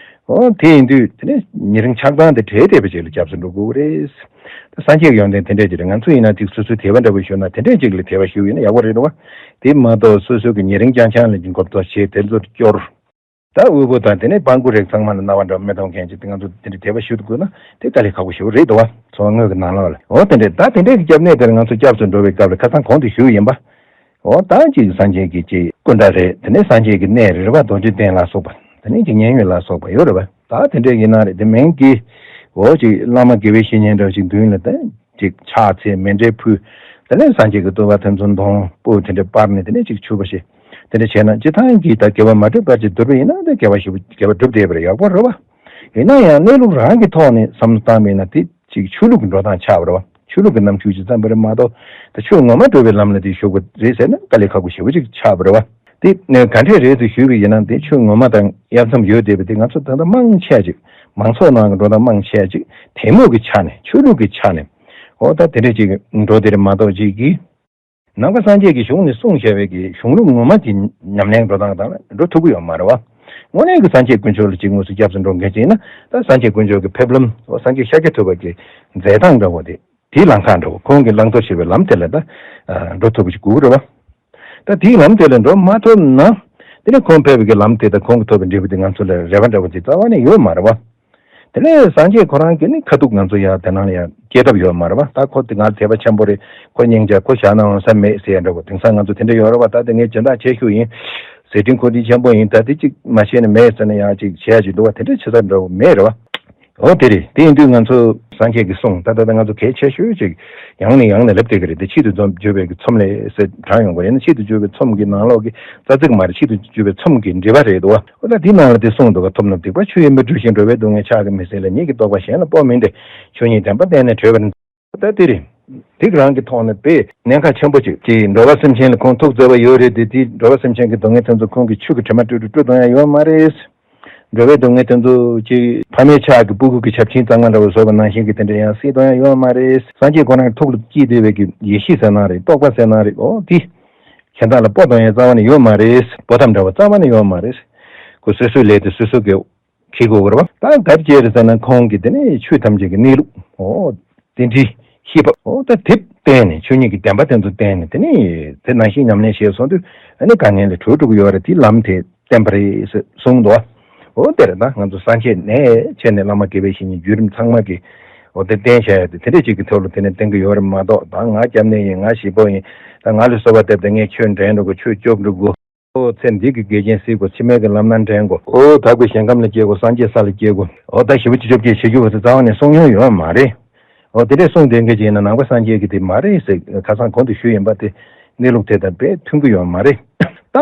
ཨོ་དེ་ཡིན་དུས་དེ་ནས་ཉེ་རིང་ཆགས་སྡང་དེ་བྲལ་བསྡད་པ་ཅིག་ལ་སྐྱབས་སུ་འགྲོ་དགོས་རེད། ད་སངས་རྒྱས་ཀྱི་ཡོན་ཏན་དེ་འདྲས་ཅིག་རེད། ང་ཚོ་ཡིན་ན་ཅིག་སོ་སོའི་དད་པ་འདྲ་བོ་ཞུ་ན་དེ་འདྲས་ཅིག་ལ་དད་པ་ཞུ་ཡིན་ན་ཡག་པོ་རེད་འདུག་པ། དེ་མ་གཏོགས་སོ་སོ་གི་ཉེ་རིང་རྐྱང་རྐྱང་ལ་མགོ་བཏོག་བྱས་དེ་ཚོར་སྐྱོར། ད་དབུལ་པོ་དང་དེ་ནས་སྤྲང་པོ་རིགས་ཚང་མ་ལ་སྣང་བ་འདྲ་མི་གཏོང་མཁན་ཅིག་དེ་ང་ཚོ་དེ་འདྲའི་དད་པ་ཞུ་ཐུབ་དགོས་ན་དེ་དཀའ་ལས་ཁག་པོ་ཞེ་པོ་རེད་འདུག་པ། འཚོ་བ་དངོས་ཀྱི་ནང་ལོགས་ལ། འོ་དེ་འདྲས་ད་དེ་འདྲས་ཀྱི་སྐྱབས་གནས་དེར་ང་ཚོ་སྐྱབས་སུ་འགྲོ་བའི་སྐབས་ལ་ཁ་སང་གོང་དུ་ཞུས་ཡིན་པ། འོ་ད་ཅིག་སངས་རྒྱས་ཀྱི་ཅིག་སྐུ་འདྲ་རེད། དེ་ནས་སངས་རྒྱས་ཀྱི་གནས་རེད་པ། རྡོ་རྗེ་གདན་ལ་སོགས་པ། དེ་ནས་ཅིག་མཉན་ཡོད་ལ་སོགས་པ་ཡོད་རེད་པ། ད་དེ་འདྲས་ཡིན་ན་རེད། དེ་མིན་གྱི་འོ་ཅིག་བླ་མ་དགེ་བའི་བཤེས་གཉེན་འདྲ་ཅིག་མདུན་ལ་ད་ཅིག་ཕྱག་འཚལ་མཎྜལ་ཕུལ། དེ་ནས་སངས་རྒྱས་ཀྱི་བསྟོད་པ་དེ་ཚོ་འདོན་སྤོས་དེ་འདྲ་སྤར་ནས་དེ་ནས་ཅིག་མཆོད་པ་བྱེད། དེ་འདྲ་བྱས་ན་སྤྱིར་བཏང་གི་ད་དགེ་བ་མ་བསྒྲུབས་པ་ཅིག་བསྡུར་བ་ཡིན་ན་ད་དགེ་བ་ཞེ་པོ་དགེ་བ་བསྒྲུབས་བསྡད་པ་རེད། ཡག་པོ་རེད་པ། ཡིན་ན་ཡང་གནས་ལུགས་རང་གི་ཐོག་ནས་བསམ་བློ་བཏང་བ་ཡིན་ན་དེ་ཅིག་ཆོས་ལུགས་ཀྱི་འགྲོ་སྟངས་ཆགས་པ་རེད་པ། ཆོས་ལུགས་ཀྱི་རྣམ་འགྱུར་ཅིག་བརྩམས་པ་རེད་མ་གཏོགས། ད་ཆོས་ངོ་མ་སྒྲུབ་པའི་ལམ་ལ་དེ་ཞུགས་པ་རེད་ཟེར་ན་དཀའ་ལས་ཁག་པོ་ཞེ་པོ་ཅིག་ཆགས་པ་རེད་པ། དེ་ནས་ག་འདྲས་རེད་ཟེར་ཞུས་པ་ཡིན་ན་དེ་ཆོས་ངོ་མ་དང་དབྱེ་མཚམས་ཡོད་བསྡད་པ་དེ་ང་ཚོ་ད་ལྟ་མང་ཆེ་ཅིག་མང་ཚོགས་ནང་གི་འགྲོ་སྟངས་མང་ཆེ་ཅིག་དད་མོས་ཀྱི་ཆ་ནས་ཆོས་ལུགས་ཀྱི་ཆ་ནས་འོ་ད་དེ་འདྲས་ཅིག་འགྲོ་བསྡད་རེད་མ་གཏོགས་ཅིག་གིས། ནང་པ་སངས་རྒྱས་ཀྱི་གཞུང་ནས་གསུངས་བཞག་པའི་གི་གཞུང་ལུགས་ངོ་མ་དེ་ཉམས་ལེན་འགྲོ་སྟངས་དང་འགྲོ་ཐུབ་ཀྱི་ཡོད་མ་རེད་པ། དངོས་གནས་ཀྱི་སངས་རྒྱས་དཀོན་མཆོག་ལ་ཅིག་དངོས་སུ་སྐྱབས་སུ་འགྲོ་མཁན་ཅིག་ཡིན་ན་ད་སངས་རྒྱས་དཀོན་མཆོག་གི་ཕེབས་ལམ་འོ་སངས་རྒྱས་ཤཱཀྱ་ཐུབ་པ་གི་མཛད་སྟངས་འདྲ་བོ་དེ། དེའི་ལམ་ཁ་འདྲ་བོ། ཁོང་གི་བླང་དོར་བྱེད་པའི་ལམ་དེ་ལ་ད་འགྲོ་ཐུབ་པ་ཞིག་དགོས་ཀྱི་རེད་པ། ད་དེའི་ལམ་དེ་ལ་འགྲོ་མ་ཐུབ་ན། དེ་ནས་ཁོང་ཕེབས་པའི་གི་ལམ་དེ་དང་ཁོང་གིས་ཐོབ་པའི་འབྲས་བུ་དེ་ང་ཚོ་ལ་རེ་བ་འདྲ་བོ་དེ་རྩ་བ་ནས་ཡོད་མ་རེད་པ། དེ་ནས་སངས་རྒྱས་ཁོ་རང་གིས་ནི་ཁ་ཐུག་ང་ཚོ་ཡ་དེ་ནང་ལ་ཡ་སྐྱེལ་ཐབས་ཡོད་མ་རེད་པ། ད་ཁོ་དེ་ང་དད་པ་ཆེན་པོ་རེད། ཁོ་སྙིང་རྗེ། ཁོ་བཞག་ན་འོང་ས་མེད་ཟེར་ཡ་འདྲ་བོ་དེང་སང་ང་ཚོ་དེ་འདྲ་ཡོད་རེད་པ། ད་དེ་ངས་སྦྱིན་བདག་ཆེ་ཤོས་ཡིན། ཟས་སྦྱིན་ཁོ་དེ་ཆེན་པོ་ཡིན། ད་དེ་གཅིག་མ་བྱས་ན་མེད་ཟེར་ན་ཡང་གཅིག་བྱས་ཅིག་འདུག་པ། དེ་འདྲ་བྱེད་ས་འདྲ་བོ་མེད་རེད་པ། འོ་དེ་རེད། དེ་ཡིན་དུས་ང་ཚོ་སངས་རྒྱས་ཀྱི་གསུང་ད་ལྟ་ང་ཚོ་གལ་ཆེ་ཤོས་ཅིག་ཡང་ནས་ཡང་ནས་ལབ་བསྡད་ཀྱི་རེད། དེ་ཆེད་དུ་འཛོམས་བརྗོད་པའི་གི་ཚོམས་ལས་ཟེར་དྲངས་ཡོང་གི་ཡིན་ན། ཆེད་དུ་བརྗོད་པའི་ཚོམས་ཀྱི་ནང་ལོགས་ཀྱི་རྩ་ཚིག་མ་རེད། ཆེད་དུ་བརྗོད་པའི་ཚོམས་ཀྱི་འགྲེལ་པ་རེད་འདུག་པ། འོ་ད་དེ་ནང་ལ་དེ་གསུངས་འདུག་ག་ཐོབ་ནས་སྡིག་པ་ཆུ་ཡིས་མི་འཁྲུ་ཞིང་། འགྲོ་བའི་སྡུག་བསྔལ་ཕྱག་གིས་མི་སེལ་ལ། ཉིད་ཀྱི་རྟོགས་པ་གཞན་ལ་སྤོ་མིན་ཏེ། ཆོས་ཉིད་བདེན་པ་བསྟན་ནས་གྲོལ་བར་འདོད། ད་དེ་རེད། དེ་གི་རང་གི་ཐོག་ནས་དཔེ་གནད་འགག་ཆེན་པོ་ཅིག་ཅིག་འགྲོ་བ་སེམས་ཅན་ལ་ཁོང་ཐུགས་བརྩེ་བ་ཡོད་རེད་དེ། དེ་འགྲོ་བ་སེམས་ཅན་གྱི་སྡུག་བསྔལ་དེ་ཚོ་ཁོང་གིས་ཆུ་གི་དྲི་མ་བཀྲུ་རུ་བཀྲུ་གཏོང་ཡ་ཡོད་མ་རེད། འགྲོ་བའི་སྡུག་བསྔལ་དེ་ཚོ་ཅིག་ཕ་མའི་ཕྱག་གི་སྤུ་གུ་གི་ཆབ་ཆེན་གཙང་མ་འདྲ་བོ་བཟོས་པ་ནང་བཞིན་གྱི་དེ་འདྲ་ཡང་སེལ་གཏོང་ཡ་ཡོད་མ་རེད། སངས་རྒྱས་ཁོ་རང་གི་ཐུགས་ལ་སྐྱེས་བསྡད་པའི་གི་ཡེ་ཤེས་ཟེར་ན་རེད། རྟོགས་པ་ཟེར་ན་རེད། འོ་དེ་གཞན་དག་ལ་སྤོ་གཏོང་ཡ་རྩ་བ་ནས་ཡོད་མ་རེད། སྤོ་ཐབས་འདྲ་བོ་རྩ་བ་ནས་ཡོད་མ་རེད། ཁོ་སོ་སོའི་ལས་དེ་སོ་སོ་གི་བྱེད་དགོས་ཀྱི་རེད་པ། ད་ག་རེ་བྱས་རེད་ཟེར་ན་ཁོང་གིས་དེ་ནས་ཆོས་ཐམས་ཅད་ཀྱི་གནས་ལུགས་འོ་དེ་འདྲའི་ཤེས་པ་འོ་ད་དེ་བསྟན་ནས་ཆོས་ཉིད་ཀྱི་བདེན་པ་དེ་ཚོ་བསྟན་ནས་དེ་ནས་དེ་ནང་བཞིན་ཉམས་ལེན་བྱས་སོང་དུས་ཨ་ནི་དཀའ་ངལ་ལས་གྲོལ་འགྲོ་གི་ཡོད་རེད། དེ་ལམ་དེ་བསྟན་པ་རེད་ཟེར་གསུངས་འདུག་འོ་དེ་རེད། ད་ང་ཚོ་སངས་རྒྱས་ནས་བྱས་ནས་བླ་མ་དགེ་བའི་བཤེས་གཉེན་བརྒྱུད་རིམ་ཚང་མ་གིས་འོ་དེ་བསྟན་བྱ་ཡ་དེ་དེ་འདྲས་ཅིག་གི་ཐོག་ལ་དེ་ནས་བསྟན་གི་ཡོད་རེད་མ་གཏོགས། ད་ང་སྐྱབས་གནས་ཡིན། ང་ཞིག་པོ་ཡིན། ད་ང་ལ་གསོལ་བ་བཏབ་སྟེ་ངས་ཆོས་འདྲེན་འགྲོ་དགོས། ཆོས་སྐྱོབ་འགྲོ་དགོས། ཨོ་ཚེ་འདི་གི་འགལ་རྐྱེན་སེལ་དགོས། ཕྱི་མའི་གི་ལམ་སྣ་འདྲེན་དགོས། ཨོ་དག་པའི་ཞིང་ཁམས་ལ་སྐྱེ་དགོས། སངས་རྒྱས་ས་ལ་སྐྱེ་དགོས། ཨོ་ད་ཞེ་པོ་ཅིག་བཅོ་བརྒྱད་བྱེད་རྒྱུ་བ་དེ་རྩ་བ་ནས་གསུང་མྱོང་ཡོད་མ་རེད། ཨོ་དེ་འདྲས་གསུངས་བསྡད་མཁན་ཅིག་ཡིན་ན་ནང་པ་སངས་རྒྱས་ཀྱི་དེ་མ་རེད་ཟེར། ཁ་སང་གོང་དུ་ཞུས་ཡིན་པ་དེ་ གནས་ལུགས་དེ་དང་དཔེ་མཐུན་གྱི་ཡོད་མ་རེད། ད་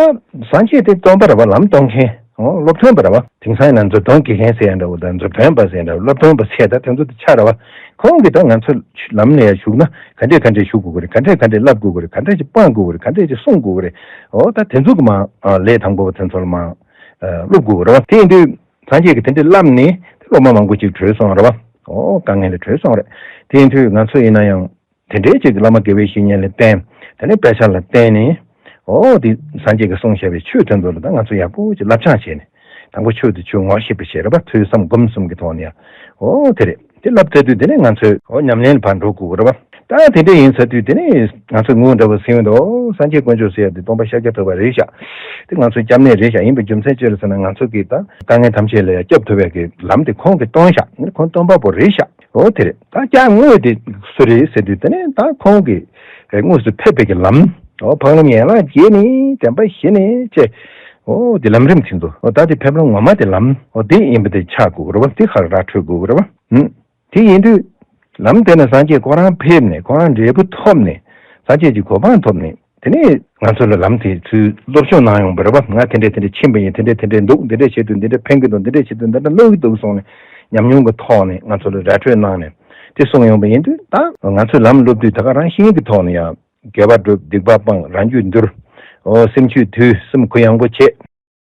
སངས་རྒྱས་དེ་སྟོན་པ་རེད་བ། ལམ་སྟོན་མཁན། འོ། སློབ་སྟོན་པ་རེད་བ། དེང་སང་ཡིན་ན་མཛུབ་སྟོན་དགེ་མཁན་ཟེར་ཡ་འདྲ་བོ་དང་། མཛུབ་སྟོན་པ་ཟེར་ཡ་འདྲ་བོ། སློབ་སྟོན་པ་ཟེར་ད་དེ་ཚོ་དེ་ཆགས་རེད་བ། ཁོང་གིས་ད་ང་ཚོ་ལམ་ལ་ཡ་ཞུགས་ན་ག་འདྲས་ག་འདྲས་ཞུགས་དགོས་ཀྱི་རེད། ག་འདྲས་ག་འདྲས་བསླབ་དགོས་ཀྱི་རེད། ག་འདྲས་ཅིག་སྤང་དགོས་ཀྱི་རེད། ག་འདྲས་ཅིག་བསྲུང་དགོས་ཀྱི་རེད། འོ། ད་དེ་ཚོ་གི་མ་ལས་དང་པོ་བ་དེ་ཚོ་ལ་མ་སློབ་དགོས་ཀྱི་རེད་བ། དེ་ཡིན་དུས་སངས་རྒྱས་ཀྱིས་དེ་འདྲས་བསླབས་ནས་དེ་སློབ་མ་མང་པོ་ཅིག་གྲོལ་སོང་རེད་བ། འོ། དཀའ་ངལ་ལས་གྲོལ་སོང་རེད། དེ་ཡིན་དུས་ང་ཚོ་ཡིན་ན་ཡང་དེ་འདྲའི་ཅིག་བླ་མ་དགེ་བའི་བཤེས་གཉེན་ལ་བསྟེན། དེ་ནས་དཔེ་ཆ་ལ་བརྟེན་ནས། འོ། དེ་སངས་རྒྱས་ཀྱིས་གསུངས་བཞག་པའི་ཆོས་དེ་ཚོ་ལ་ད་ང་ཚོ་ཡག་པོ་ཅིག་བསླབ་སྦྱང་བྱས་ནས། དང་པོ་ཆོས་དེ་ཆོས་ངོ་ཤེས་པ་བྱས་རེད་བ། ཐོས་བསམ་སྒོམ་གསུམ་གྱི་ཐོག་ནས་ཡང་། འོ། དེ་རེད། དེ་བསླབ་ཚར་དུས་དེ་ནས་ང་ཚོས། འོ། ཉམས་ལེན་ལ་ཕར་འགྲོ་དགོས་རེད་བ། ད་དེ་འདྲ་ཡིན་ཚར་དུས་དེ་ནས་ང་ཚོས་ངུ་འདྲ་བོ་ཟིན་འདུག་སངས་རྒྱས་དཀོན་མཆོག་ཟེར་ཡ་དེ་སྟོན་པ་ཤཱཀྱ་ཐུབ་པ་རེད་ཤག་དེ་ང་ཚོའི་སྐྱབས་གནས་རེད་ཤག་ཡིན་པའི་རྒྱུ་མཚན་ཅི་རེད་ཟེར་ན། ང་ཚོ་གི་ད་དཀའ་ངལ་ཐམས་ཅད་ལ་ཡ་སྐྱོབ་ཐུབ་ཡ་གི་ལམ་དེ་ཁོང་གིས་སྟོན་ཤག་ཁོང་སྟོན་པ་པོ་རེད་ཤག་འོ། དེ་རེད། ད་སྐྱབས་དངོས་དེ་སུ་རེད་ཟེར་དུས་དེ་ནས་ད་ཁོང་གིས་དངོས་སུ་ཕེབས་པའི་གི་ལམ། འོ། འཕགས་ལམ་ཡན་ལག་བརྒྱད་ནས་བདེན་པ་བཞི་ནས་བཅས། འོ། དེ་ལམ་རིམ་དེ་ཚོ། འོ། ད་དེ་ཕེབས་ལམ་ངོ་མ་དེ་ལམ། འོ། དེ་ཡིན་པ་དེ་ཆགས་དགོས་རེད་བ། དེ་ཁ་ར་འཕྲོད་དགོས་རེད་བ། ཨུམ། དེ་ཡིན་དུས་ལམ་དེ་ནས་སངས་རྒྱས་ཁོ་རང་ཕེབས་ནས། ཁོ་རང་འབྲས་བུ་ཐོབ་ནས། སངས་རྒྱས་ཀྱི་གོ་འཕང་ཐོབ་ནས། དེ་ནས་ང་ཚོ་ལ་ལམ་དེ་ཚུར་སློབ་སྦྱོང་གནང་ཡོང་བ་རེད་བ། ང་དེ་འདྲས་དེ་འདྲས་ཕྱིན་པ་ཡིན། དེ་འདྲས་དེ་འདྲས་འདུག་འདི་འདྲས་བྱེད་དུས་འདི་འདྲས་ཕན་གྱི་འདུག་འདི་འདྲས་བྱེད་དུས་འདི་འདྲས་བསླུ་གི་འདུག་གསུངས་ནས། ཉམས་མྱོང་གི་ཐོག་ནས་ང་ཚོ་ལ་ར་འཕྲོད་གནང་ནས་དེ་གསུངས་ཡོང་བ་ཡིན་དུས། ད་ང་ཚོས་ལམ་སློབ་དུས་ད་ག་རང་བཞིན་གྱི་ཐོག་ནས་ཡང་། དགེ་བ་སྒྲུབ། སྡིག་པ་སྤང་། རང་རྒྱུད་འདུལ། འོ། སེམས་རྒྱུད་འདུལ། སེམས་གུ་ཡངས་པོ་བྱེད།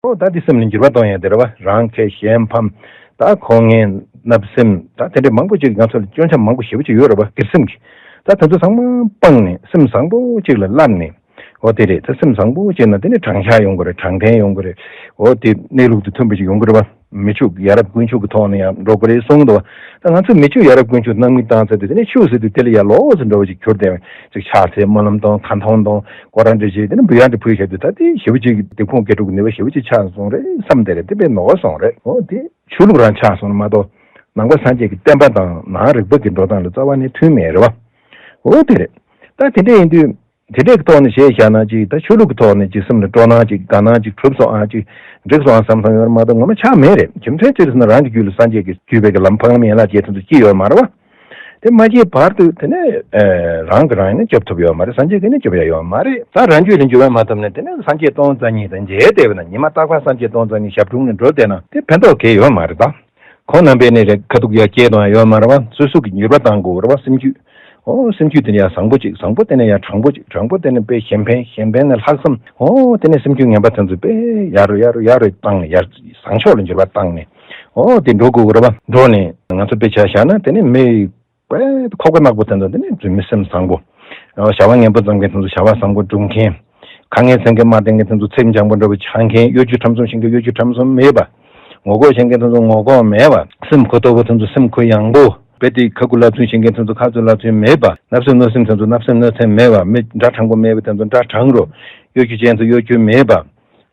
འོ། ད་དེ་སེམས་ལ་འགྱུར་བ་གཏོང་ཡ་དེ་རེད་བ། རང་ཁེ་གཞན་ཕམ། ད་ཁོ་ངན་བརྣབ་སེམས། ད་དེ་འདྲས་མང་པོ་ཅིག་ང་ཚོ་ལ་སྐྱོན་ཆ་མང་པོ་ཞེ་པོ་ཅིག་ཡོད་རེད་བ། སྒེར་སེམས་ཀྱི། ད་དེ་ཚོ་ཚང་མ་སྤངས་ནས་སེམས་བཟང་པོ་ཅིག་ལ་བསླབས་ནས། འོ། དེ་རེད། ད་སེམས་བཟང་པོ་ཅིག་ན་དེ་ནས་དྲང་བཞག་ཡོང་གི་རེད། དྲང་བདེན་ཡོང་གི་རེད། འོ། དེ་གནས་ལུགས་དང་མཐུན་པ་ཅིག་ཡོང་གི་རེད་བ། མི་ཕྱུགས་ཡ་རབས་དཀོན་མཆོག་གི་ཐོག་ནས་ཡང་འགྲོ་དགོས་རེད་གསུངས་འདུག་ད་ང་ཚོས་མི་ཕྱུགས་ཡ་རབས་དཀོན་མཆོག་སྣང་མེད་བཏང་ཚར་དུས། དེ་ནས་ཕྱུགས་ཟེར་དུས་དེ་ལ་ཡ་ལོགས་སུ་འགྲོ་བ་ཅིག་གྱུར་བསྡད། ཅིག་ཕྱག་འཚལ་སྨོན་ལམ་གཏོང་། ཁ་འཐོང་གཏོང་། སྐོར་ར་འདྲ་བྱས། དེ་ནས་འབུལ་ཡག་འདྲ་ཕུལ་བཞག་དུས། ད་དེ་ཞེ་པོ་ཅིག་སྡིག་ཕུང་སྐྱེ་འགྲོ་གི་ནུས་པ་ཞེ་པོ་ཅིག་ཆགས་སོང་རེད་བསམ་བསྡད་རེད། དེ་དཔེ་ནོར་སོང་རེད། འོ། དེ་ཆོས་ལུགས་རང་ཆགས་སོང་ན་མ་གཏོགས། ནང་པ་སངས་རྒྱས་ཀྱི་བསྟན་པ་དང་ནང་རིག་པ་གི་འགྲོ་སྟངས་ལ་རྩ་བ་ནས་མཐུན་མེད་རེད་བ། འོ། དེ་རེད། ད་དེ་འདྲ་ཡིན་དུས། དེ་འདྲའི་ཐོག་ནས་བཤད་བཞག་ན་ཅིག་ད་ཆོས་ལུགས་ཀྱི་ཐོག་ནས་ཅིག་སེམས་ལ་སྤྲོ་སྣང་ཅིག་དགའ་སྣང་ཅིག་གྲུབ་སོང་ཨ། ཅིག་འགྲིག་སོང་ཨ་བསམ་བསམ་ཡོད་རེད་མ་གཏོགས། ངོ་མ་ཆགས་མེད་རེད། རྒྱུ་མཚན་ཅི་རེད་ཟེར་ན། རང་གི་རྒྱུད་ལ་སངས་རྒྱས་ཀྱིས་བརྒྱུད་པའི་གི་ལམ་འཕགས་ལམ་ཡན་ལག་བརྒྱད་དེ་ཚོ་སྐྱེས་ཡོད་མ་རེད་བ། དེ་མ་སྐྱེས་བར་དུ་དེ་ནས་ཨེ། རང་གིས་རང་ཡིན་ན་སྐྱོབ་ཐུབ་ཡོད་མ་རེད། སངས་རྒྱས་ཀྱིས་ནི་སྐྱོབ་ཡ་ཡོད་མ་རེད། ད་རང་རྒྱུད་ལ་འགྱུར་བ་མ་ཐེབས་ནས། དེ་ནས་སངས་རྒྱས་སྟོང་རྩ་གཉིས་དང་མཇལ་བསྡད་པ་ན། ཉི་མ་རྟག་པར་སངས་རྒྱས་སྟོང་རྩ་གཉིས་ཞབས་དྲུང་ནས་འགྲོ་བསྡད་ན་དེ་ཕན་ཐོགས་གང་ཡང་ཡོད་མ་རེད་ད། ཁོང་རྣམ་པས་ནི་རེ་ཁ་ཐུག་ཡ་སྐྱེལ་གཏོང་ཡ་ཡོད་མ་རེད་བ། སོ་སོ་གི་འགྱུར་བ་གཏང་དགོས་རེད་བ། སེམས་རྒྱུད། འོ། སེམས་རྒྱུད་དེ་ནས་ཡང་བཟང་པོ་ཅིག་བཟང་པོ་དེ་ནས་ཡང་དྲང་པོ་ཅིག་དྲང་པོ་དེ་ནས་དཔེ་གཞན་ཕན། གཞན་ཕན་ནས་ལྷག་བསམ། འོ། དེ་ནས་སེམས་རྒྱུད་ངན་པ་དེ་ཚོ་དཔེ་ཡར་རུ་ཡར་རུ་ཡར་རུ་བཏང་། ཡར་བཟང་ཕྱོགས་ལ་འགྱུར་བ་བཏང་ནས། འོ། དེ་འགྲོ་དགོས་རེད་བ། འགྲོ་ནས་ང་ཚོ་དཔེ་ཆ་བཞག་ན་དེ་ནས་མི་དཔེ་ཁོག་པ་ནག་པོ་དེ་ཚོ་དེ་ནས་མི་སེམས་བཟང་པོ། བྱ་བ་ངན་པ་བརྩམས་མཁན་དེ་ཚོ་བྱ་བ་བཟང་པོ་སྒྲུབ་མཁན། ཁ་ངན་སེམས་ངན་མ་བསྟེན་མཁན་དེ་ཚོ་ཚེགས་འཇམ་པོ་འདྲ་པོ་ཆགས་མཁན། གཡོ་སྒྱུ་ཁྲམ་གསུམ་བྱེད་མཁན་གཡོ་སྒྱུ་ཁྲམ་གསུམ་མེད་པ། ངོ་ལྐོག་བྱེད་མཁན་དེ་ཚོ་ངོ་ལྐོག་མེད་པ། སེམས་གུ་དོག་པོ་དེ་ཚོ་སེམས་གུ་ཡངས་པོ། རྦད་དེ་ཁ་ཁུ་ལབ་ཚུལ་བྱེད་མཁན་དེ་ཚོ་ཁ་ཚུ་ལབ་ཚུལ་མེད་པ། བརྣབ་སེམས་གནོད་སེམས་དེ་ཚོ་བརྣབ་སེམས་གནོད་སེམས་མེད་པ། མི་འདྲ་དྲང་པོ་མེད་པ་དེ་ཚོ་འདྲ་དྲང་རུ། གཡོ་སྒྱུ་ཅན་དེ་ཚོ་གཡོ་སྒྱུ་མེད་པ།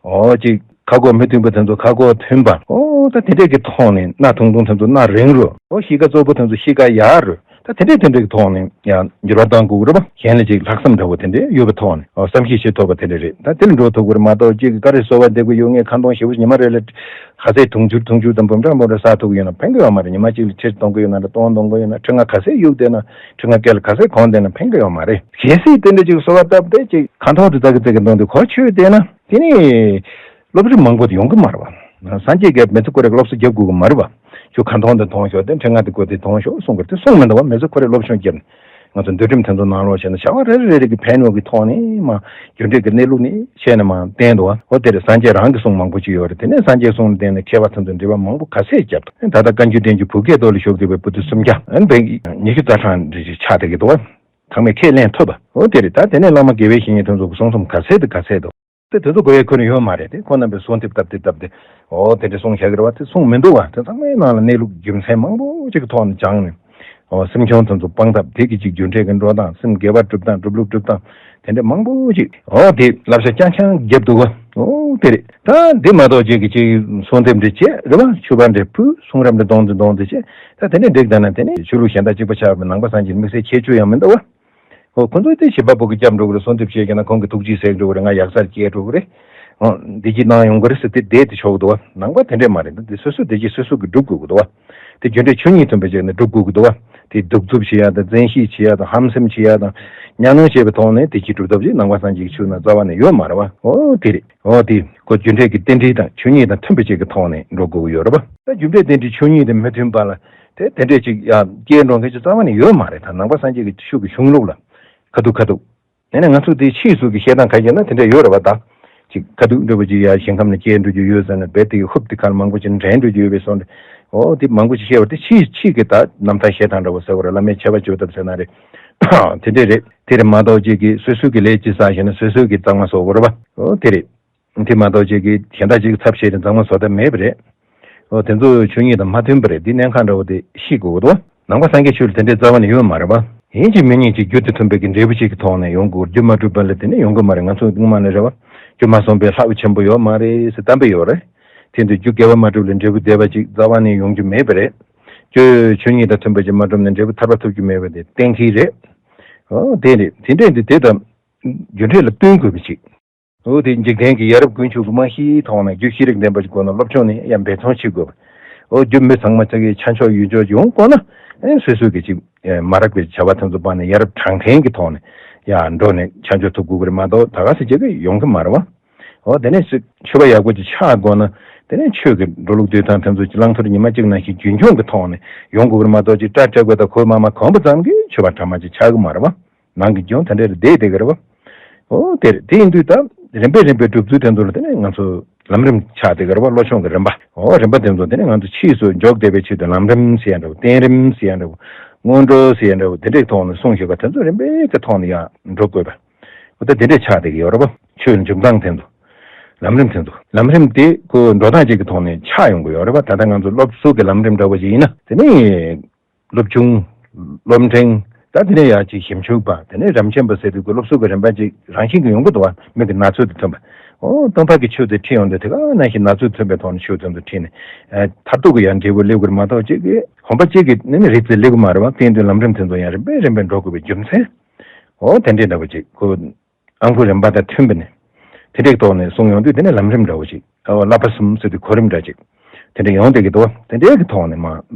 འོ། ཅིག་ཁ་ཁོག་མི་མཐུན་པ་དེ་ཚོ་ཁ་ཁོག་མཐུན་པ། འོ། ད་དེ་འདྲས་ཀྱི་ཐོག་ནས་སྣ་ཐུང་ཐུང་དེ་ཚོ་སྣ་རིང་རུ། འོ། གཤིས་ཀ་བཙོག་པོ་དེ་ཚོ་གཤིས་ཀ་ཡག་རུ། ད་དེ་འདྲས་དེ་འདྲས་ཀྱི་ཐོག་ནས་ཡང་འགྱུར་བ་གཏང་དགོས་ཀྱི་རེད་པ། གཞན་ལ་ཅིག་ལྷག་བསམ་འདྲ་བོ་དེ་འདྲས་ཡོད་པའི་ཐོག་ནས། འོ། བསམ་ཤེས་བྱེད་ཐུབ་པ་དེ་འདྲས་རེད། ད་དེ་ལ་འགྲོ་ཐུབ་ཀྱི་རེད་མ་གཏོགས། ཅིག་ག་རེ་གསོལ་བ་འདེབས་ཀྱི་ཡོད། ངས་ཁ་འདོན་ཞེ་པོ་ཉི་མ་རེ་ལ་ག་ཚད་དུང་ཕྱུར་དུང་ཕྱུར་དང་འབུམ་ཕྲག་འབུམ་ཕྲག་བསགས་ཐུབ་ཀྱི་ཡོད་ན་ཕན་གྱི་ཡོད་མ་རེད། ཉི་མ་གཅིག་ལ་ཁྲི་གཏོང་གི་ཡོད་ན་འདྲ། སྟོང་གཏོང་གི་ཡོད་ན། ཁྲི་ལྔ་ག་ཚད་གཡུག་བསྡད་ན། ཁྲི་ལྔ་སྐེ་ལ་ག་ཚད་གོན་བསྡད་ན་ཕན་གྱི་ཡོད་མ་རེད། གལ་སྲིད་དེ་འདྲ་ཅིག་གསོལ་བ་བཏབ་སྟེ་ཅིག་ཁ་འདོན་དེ་ཙག་གི་ཙག་གི་འདོན་དུས་གོ་ཆོད་བསྡད་ན། དེ་ནི་སློབ་ཕྲུག་མང་པོ་དེ་ཡོང་གི་མ་རེད་པ། སངས་རྒྱས་ཀྱིས་མི་ཚེ་ཁོ་རའི་སློབ་གསོ་རྒྱབ་དགོས་ཀྱི་མ་རེད་པ། ཁྱོད་ཁ་འདོན་དེ་འདོན་ཤོག་དེ་ཁྲི་ལྔ་དེ་གོན་དེ་འདོན་ཤོག་གསུང་གི་རེད། དེ་གསུང་མི་འདུག་པ། མི་ཚེ་ཁོ་རའི་སློབ་སྦྱོང་བརྒྱབ་ནས། ང་ཚོ་འདུལ་ཁྲིམས་དེ་ཚོ་ནང་ལོགས་བྱས་ན་བྱ་བ་རེ་རེ་རེ་རེ་གི་ཕན་ཡོན་གྱི་ཐོག་ནས་མ། རྒྱུ་འབྲས་ཀྱི་གནས་ལུགས་ནས་བཤད་ནས་མ་བསྟན་འདུག་པ། འོ། དེ་རེད། སངས་རྒྱས་རང་གི་གསུང་མང་པོ་ཅིག་ཡོད་རེད། དེ་ནས་སངས་རྒྱས་གསུང་ལ་བརྟེན་ནས་མཁས་པ་ཚོ་ཚོས་འགྲེལ་པ་མང་པོ་ག་ཚད་བརྒྱབ། ད་ལྟ་བཀའ་འགྱུར་བསྟན་འགྱུར་བོད་སྐད་ཐོག་ལ་ཞུགས་བསྡད་པའི་པོ་ཏི་སུམ་བརྒྱ། ཨ་ནི་བོད་ཉི་ཤུ་རྩ་གྲངས་འདྲ་ཅིག་ཆགས་བསྡད་ཀྱི་འདུག་པ། ཚང་མས་ཁས་ལེན་ཐུབ་པ། འོ། དེ་རེད། ད་དེ་ནས་བླ་མ་དགེ་བའི་བཤེས་གཉེན་དེ་ཚོ་གི་གསུང་རྩོམ་ག་ཚད་དེ་ག་ཚད་འདུག་དེ་དེ་ཚོ་དགོས་ཡས་ཁོ་ན་ཡོད་མ་རེད་དེ། ཁོང་རྣམ་པས་གསོལ་འདེབས་བཏབ་སྟེ་བཏབ་སྟེ། འོ། དེ་འདྲ་གསུངས་བཞག་གི་རེད་པ། དེ་གསུངས་མི་འདུག་པ། དེ་ཚང་མའི་ནང་ལ་གནས་ལུགས་རྒྱུ་མཚན་མང་པོ་ཅིག་གི་ཐོག་ནས་སྦྱངས་ནས། འོ། སེམས་ཁྱོང་དེ་ཚོ་སྤང་ཐབས། དེ་གི་ཅིག་རྒྱུ་འབྲས་ཀྱི་འགྲོ་སྟངས། སེམས་དགེ་བ་སྒྲུབ་སྟངས། སྒྲུབ་ལུགས་སྒྲུབ་སྟངས། དེ་འདྲ་མང་པོ་ཅིག་འོ། དེ་བསླབ་བྱ་རྐྱང་རྐྱང་བརྒྱབ་འདུག་པ། འོ། དེ་རེད། ད་དེ་མ་གཏོགས་ཅིག་གི་ཅིག་གསོལ་འདེབས་འདྲ་བྱས་རེད་པ། མཆོད་པ་འདྲ་ཕུལ། གསུང་རབ་འདྲ་འདོན་དེ་འདོན་དེ་བྱས། ད་དེ་འདྲ་འགྲིག་ད་ན། དེ་ནས་ཆོས་ལུགས་གཞན་དག་གཅིག་པ་ཆགས་པའི་ནང་པ་སངས་རྒྱས་དམིགས་བསལ་ཁྱད་ཆོས་ཡང་མི་འདུག་པ། འོ། ཁོ་ཚོས་དེ་བྱེད་པ་པོ་གི་སྐྱབས་འགྲོ་གི་རེད། གསོལ་འདེབས་བྱས་ཀྱང་ན་ཁོང་གི་ཐུགས་རྗེས་གསལ་འགྲོ་གི་རེད། ང་ཡག་སར་སྐྱེལ་འགྲོ་གི་རེད། འོ། འདི་གཅིག་གནང་ཡོང་གི་རེད་ཟེར་ཏེ་བསྡད་དེ་ཆོག་གི་འདུག་པ། ནང་པ་དེ་འདྲས་མ་རེད། འདི་སོ་སོ་བདེ་སྐྱིད་སོ་སོ་གིས་སྒྲུབ་དགོས་ཀྱི་འདུག་པ། དེ་རྒྱུ་འབྲས་ཆོས་ཉིད་མཐུན་པ་ཅིག་ནི་སྒྲུབ་དགོས་ཀྱི་འདུག་བ། དེ་གདུག་རྩུབ་བྱེད་ཡ་དང་བཙན་ཤེད་བྱེད་ཡ་དང་ཧམ་སེམས་བྱེད་ཡ་དང་གཉའ་གནོན་བྱེད་པའི་ཐོག་ནས་དེ་ཅིག་སྒྲུབ་ཐབས་ཅིག་ནང་པ་སངས་རྒྱས་ཀྱི་ཆོས་ནང་རྩ་བ་ནས་ཡོད་མ་རེད་བ། ཨོ་དེ་རེད། ཨོ་དེ་ཁོ་རྒྱུ་འབྲས་ཀྱི་རྟེན་འབྲེལ་དང་ཆོས་ཉིད་དང་མཐུན་པ་ཅིག་གི་ཐོག་ནས་འགྲོ་དགོས་ཀྱི་ཡོད་རེད་བ། ད་རྒྱུ་འབྲས་རྟེན་འབྲེལ་ཆོས་ཉིད་དང་མི་མཐུན་པ་ལ་དེ་དེ་འདྲས་ཅིག་ཡ་སྐྱེལ་འགྲོ་མཁན་ཅིག་རྩ་བ་ནས་ཡོད་མ་རེད། ད་ནང་པ་སངས་རྒྱས་ཀྱི་ཆོས་ཀྱི་གཞུང་ལུགས་ལ་ཁ་ཐུག་ཁ་ཐུག་དེ་ནས་ང་ཚོ་དེ་ཕྱིས་སུ་གི་བཤད་སྟངས་ག་རེ་བྱས་ན་དེ་འདྲ་ཡོད་རེད་བ། ད་ཅིག་ཁ་ཐུག་འདྲ་པོ་ཅིག་ཡ་ཞིང་ཁམས་ནས་སྐྱེལ་འགྲོ་རྒྱུ་ཡོད་ཟེར་ན་རྦད་དེ་ཧུབ་དེ་ཁར་མང་པོ་ཅིག་འདྲེན་འགྲོ་རྒྱུ་ཡོད་པའི་བཟོ་འདྲ། འོ་དེ་མང་པོ་ཅིག་བཤད་པ་དེ་ཕྱིས་ཕྱིས་ཀྱི་ད་རྣམ་ཐར་བཤད་སྟངས་འདྲ་པོ་ཟེར་བ་རེད། བླ་མའི་ཆད་པ་གཅོད་ཐབས་ཟེར་ན་རེད། དེ་འདྲས་རེད། དེ་རེད་མ་གཏོགས་ཅིག་གིས་སོ་སོའི་གི་ལས་ཅིག་བསགས་བྱས་ན་སོ་སོའི་གི་གཙང་མ་བཟོ་དགོས་རེད་བ། འོ་དེ་རེད། དེ་མ་གཏོགས་ཅིག་གིས་གཞན་དག་ཅིག་གི་ཚབ་བྱས་ཏེ་གཙང་མ་བཟོ་ཐབས་མེད་པ་རེད། འོ་དེ་ཚོ་ཆོས་ཉིད་དང་མ་མཐུན་པ་རེད། འདི་གནད་འགག་འདྲ་བོ་དེ་ཤེས་དགོས་ཀྱི་འདུག་ནང་པ་སངས་རྒྱས་ཆོས་ལ་དེ་འདྲའི་རྩ་བ་ནས་ཡོད་མ་རེད་བ། ཡིན་གཅིག་མིན་གཉིས་ཀྱིས་རྒྱུ་དེ་མཐུན་པའི་གི་འབྲས་བུ་གཅིག་གི་ཐོག་ནས་ཡོང་དགོས། རྒྱུ་མ་གྲུབ་པ་ལ་དེ་ནས་ཡོང་གི་མ་རེད། ང་ཚོ་སྔོན་མ་ནས་རེད་བ། རྒྱུ་མ་བཟུང་བས་ལྷག་པ་ཆེན་པོ་ཡོད་མ་རེད་ཟེར་གཏམ་དཔེ་ཡོད་རེད། དེ་འདྲ་རྒྱུ་དགེ་བ་མ་གྲུབ་ལ་འབྲས་བུ་བདེ་བ་ཅིག་རྩ་བ་ནས་ཡོང་རྒྱུ་མེད་པ་རེད། རྒྱུ་ཆོས་ཉིད་དང་མཐུན་པ་ཅིག་མ་གྲུབ་ན་འབྲས་བུ་ཐར་པ་ཐོབ་རྒྱུ་མེད་པ་དེ་གཏན་འཁེལ་རེད། འོ་དེ་རེད། དེ་འདྲས་འདི་དེ་དང་རྒྱུ་འབྲས་ལ་བསྟུན་དགོས་པ་ཅིག་འོ་དེ་འཇིག་རྟེན་གྱི་ཡ་རབས་དཀོན་མཆོག་གི་རྨང་གཞིའི་ཐོག་ནས་རྒྱུ་ཤེས་རིག་ལྡན་པ་ཞིག་དགོས་ན་སློབ་སྦྱོང་ནི་ཡང་འབད་བརྩོན་བྱེད་དགོས། འོ་རྒྱུ་མི་ཚང་མ་ཚ་གི་ཆ་འཇོག་ཡུལ་འཇོག་ཡོང་དགོས་ན་ཨེ་སོ་སོ་གི་ཅིག་ཨེ་མ་རབས་པའི་བྱ་བ་དེ་ཚོ་སྤངས་ནས་ཡ་རབས་དྲང་བདེན་གྱི་ཐོག་ནས་ཡར་འགྲོ་ནས་ཆ་འཇོག་ཐུབ་དགོས་ཀྱི་རེད་མ་གཏོགས་ད་ག་ཟེ་བྱེད་ཀྱི་ཡོང་གི་མ་རེད་བ། འོ་དེ་ནས་ཆོས་པ་ཡག་པོ་ཅིག་ཆགས་དགོས་ན་དེ་ནས་ཆོས་ཀྱི་འགྲོ་ལུགས་སྡོད་སྟངས་དེ་ཚོ་ཅིག་བླང་དོར་ཉི་མ་གཅིག་ནང་བཞིན་རྒྱུན་འཁྱོངས་ཀྱི་ཐོག་ནས་ཡོང་དགོས་ཀྱི་རེད་མ་གཏོགས་ཅིག་སྐྲ་བྲེགས་པ་དང་གོས་དམར་དམར་གོན་པ་ཙམ་གྱིས་ཆོས་པ་གྲ་མ་ཅིག་ཆགས་ཀྱི་མ་རེད་བ། ནང་གི་རྒྱུན་དེ་འདྲ་རེད་བསྡད་བསྡད་ཀྱི་རེད་བ། འོ་དེ་རེད། དེ་ཡིན་དུས་ད་རིམ་པས་རིམ་པས་སྒྲུབ་ཚུལ་དེ་ཚོ་ལ་དེ་ནས་ང་ཚོ་ལམ་རིམ་ཆགས་བསྡད་ཀྱི་རེད་བ། བློ་སྦྱོང་གི་རིམ་པ། འོ་རིམ་པ་དེ་ཚོ་དེ་ནས་ང་ཚོ་ཕྱིས་སུ་འཇོག་བསྡད་པའི་ཆེད་དུ་ལམ་རིམ་ཟེར་ཡ་འདྲ་བོ་བསྟན་རིམ་ཟེར་ཡ་འདྲ་བོ་སྔོན་འགྲོ་ཟེར་ཡ་འདྲ་བོ་དེ་འདྲའི་ཐོག་ནས་གསུངས་བཞག་པ་དེ་ཚོ་རིམ་པས་ཀྱི་ཐོག་ནས་ཡར་འགྲོ་དགོས་པ། འོ་ད་དེ་འདྲས་ཆགས་བསྡད་ཀྱི་ཡོད་རེད་བ། ཆོས་འཇུག་སྟངས་དེ་ཚོ། ལམ་རིམ་དེ་ཚོ། ལམ་རིམ་དེ་ཁོ་འགྲོ་སྟངས་ཅིག་གི་ཐོག་ནས་ཆགས་ཡོང་གི་ཡོད་རེད་བ། ད་ལྟ་ང་ཚོ་སློབ་གསོ་གི་ལམ་རིམ་འདྲ་བོ་ཞིག་ཡིན་ན་དེ་ནས། སློབ་ཆུང་། སློབ་འབྲིང་། ད་དེ་ནས་ཡང་ཅིག་ཞིབ་འཇུག་པ། དེ་ནས་རབ་འབྱམས་པ་ཟེར་དུས་ཀྱི་སློབ་གསོ་གི་རིམ་པ་ཅིག་རང་བཞིན་གྱིས་ཡོང་གི་འདུག་བ། མི་གི་ན་ཚོད་དང་མཐུན་པ། འོ་སྟོང་པ་གི་ཆོས་དེ་ཁྲིད་ཡོང་དུས་དེ་ག་ནང་བཞིན་ན་ཚོད་མཐུན་པའི་ཐོག་ནས་ཆོས་དེ་ཚོ་ཁྲིད་ནས། ཨ་མཐར་ཐུག་གི་ཡང་འབྲས་བུ་སླེབས་ཀྱི་རེད་མ་གཏོགས་གཅིག་གི་གོམ་པ་གཅིག་གི་ནི་ནི་རིགས་ཙམ་སླེབས་ཀྱི་མ་རེད་བ། དེ་ཡིན་དུས་ལམ་རིམ་དེ་ཚོ་ཡང་རིམ་པས་རིམ་པས་འགྲོ་དགོས་པའི་རྒྱུ་མཚན། འོ་དེ་འདྲའི་འདྲ་པོ་ཅིག་ཁོ། ཨང་ཀི་རིམ་པ་དང་མཐུན་པ་ནས། དེ་འདྲའི་ཐོག་ནས་གསུངས་ཡོང་དུས་དེ་ནས་ལམ་རིམ་འདྲ་བོ་ཞིག་ཨོ་བསླབ་པ་གསུམ་ཟེར་དུས་གོ་རིམ་འདྲ་ཅིག་དེ་འདྲ་ཡོང་བསྡད་ཀྱི་འདུག་དེ་འདྲའི་གི་ཐོག་ནས་མ་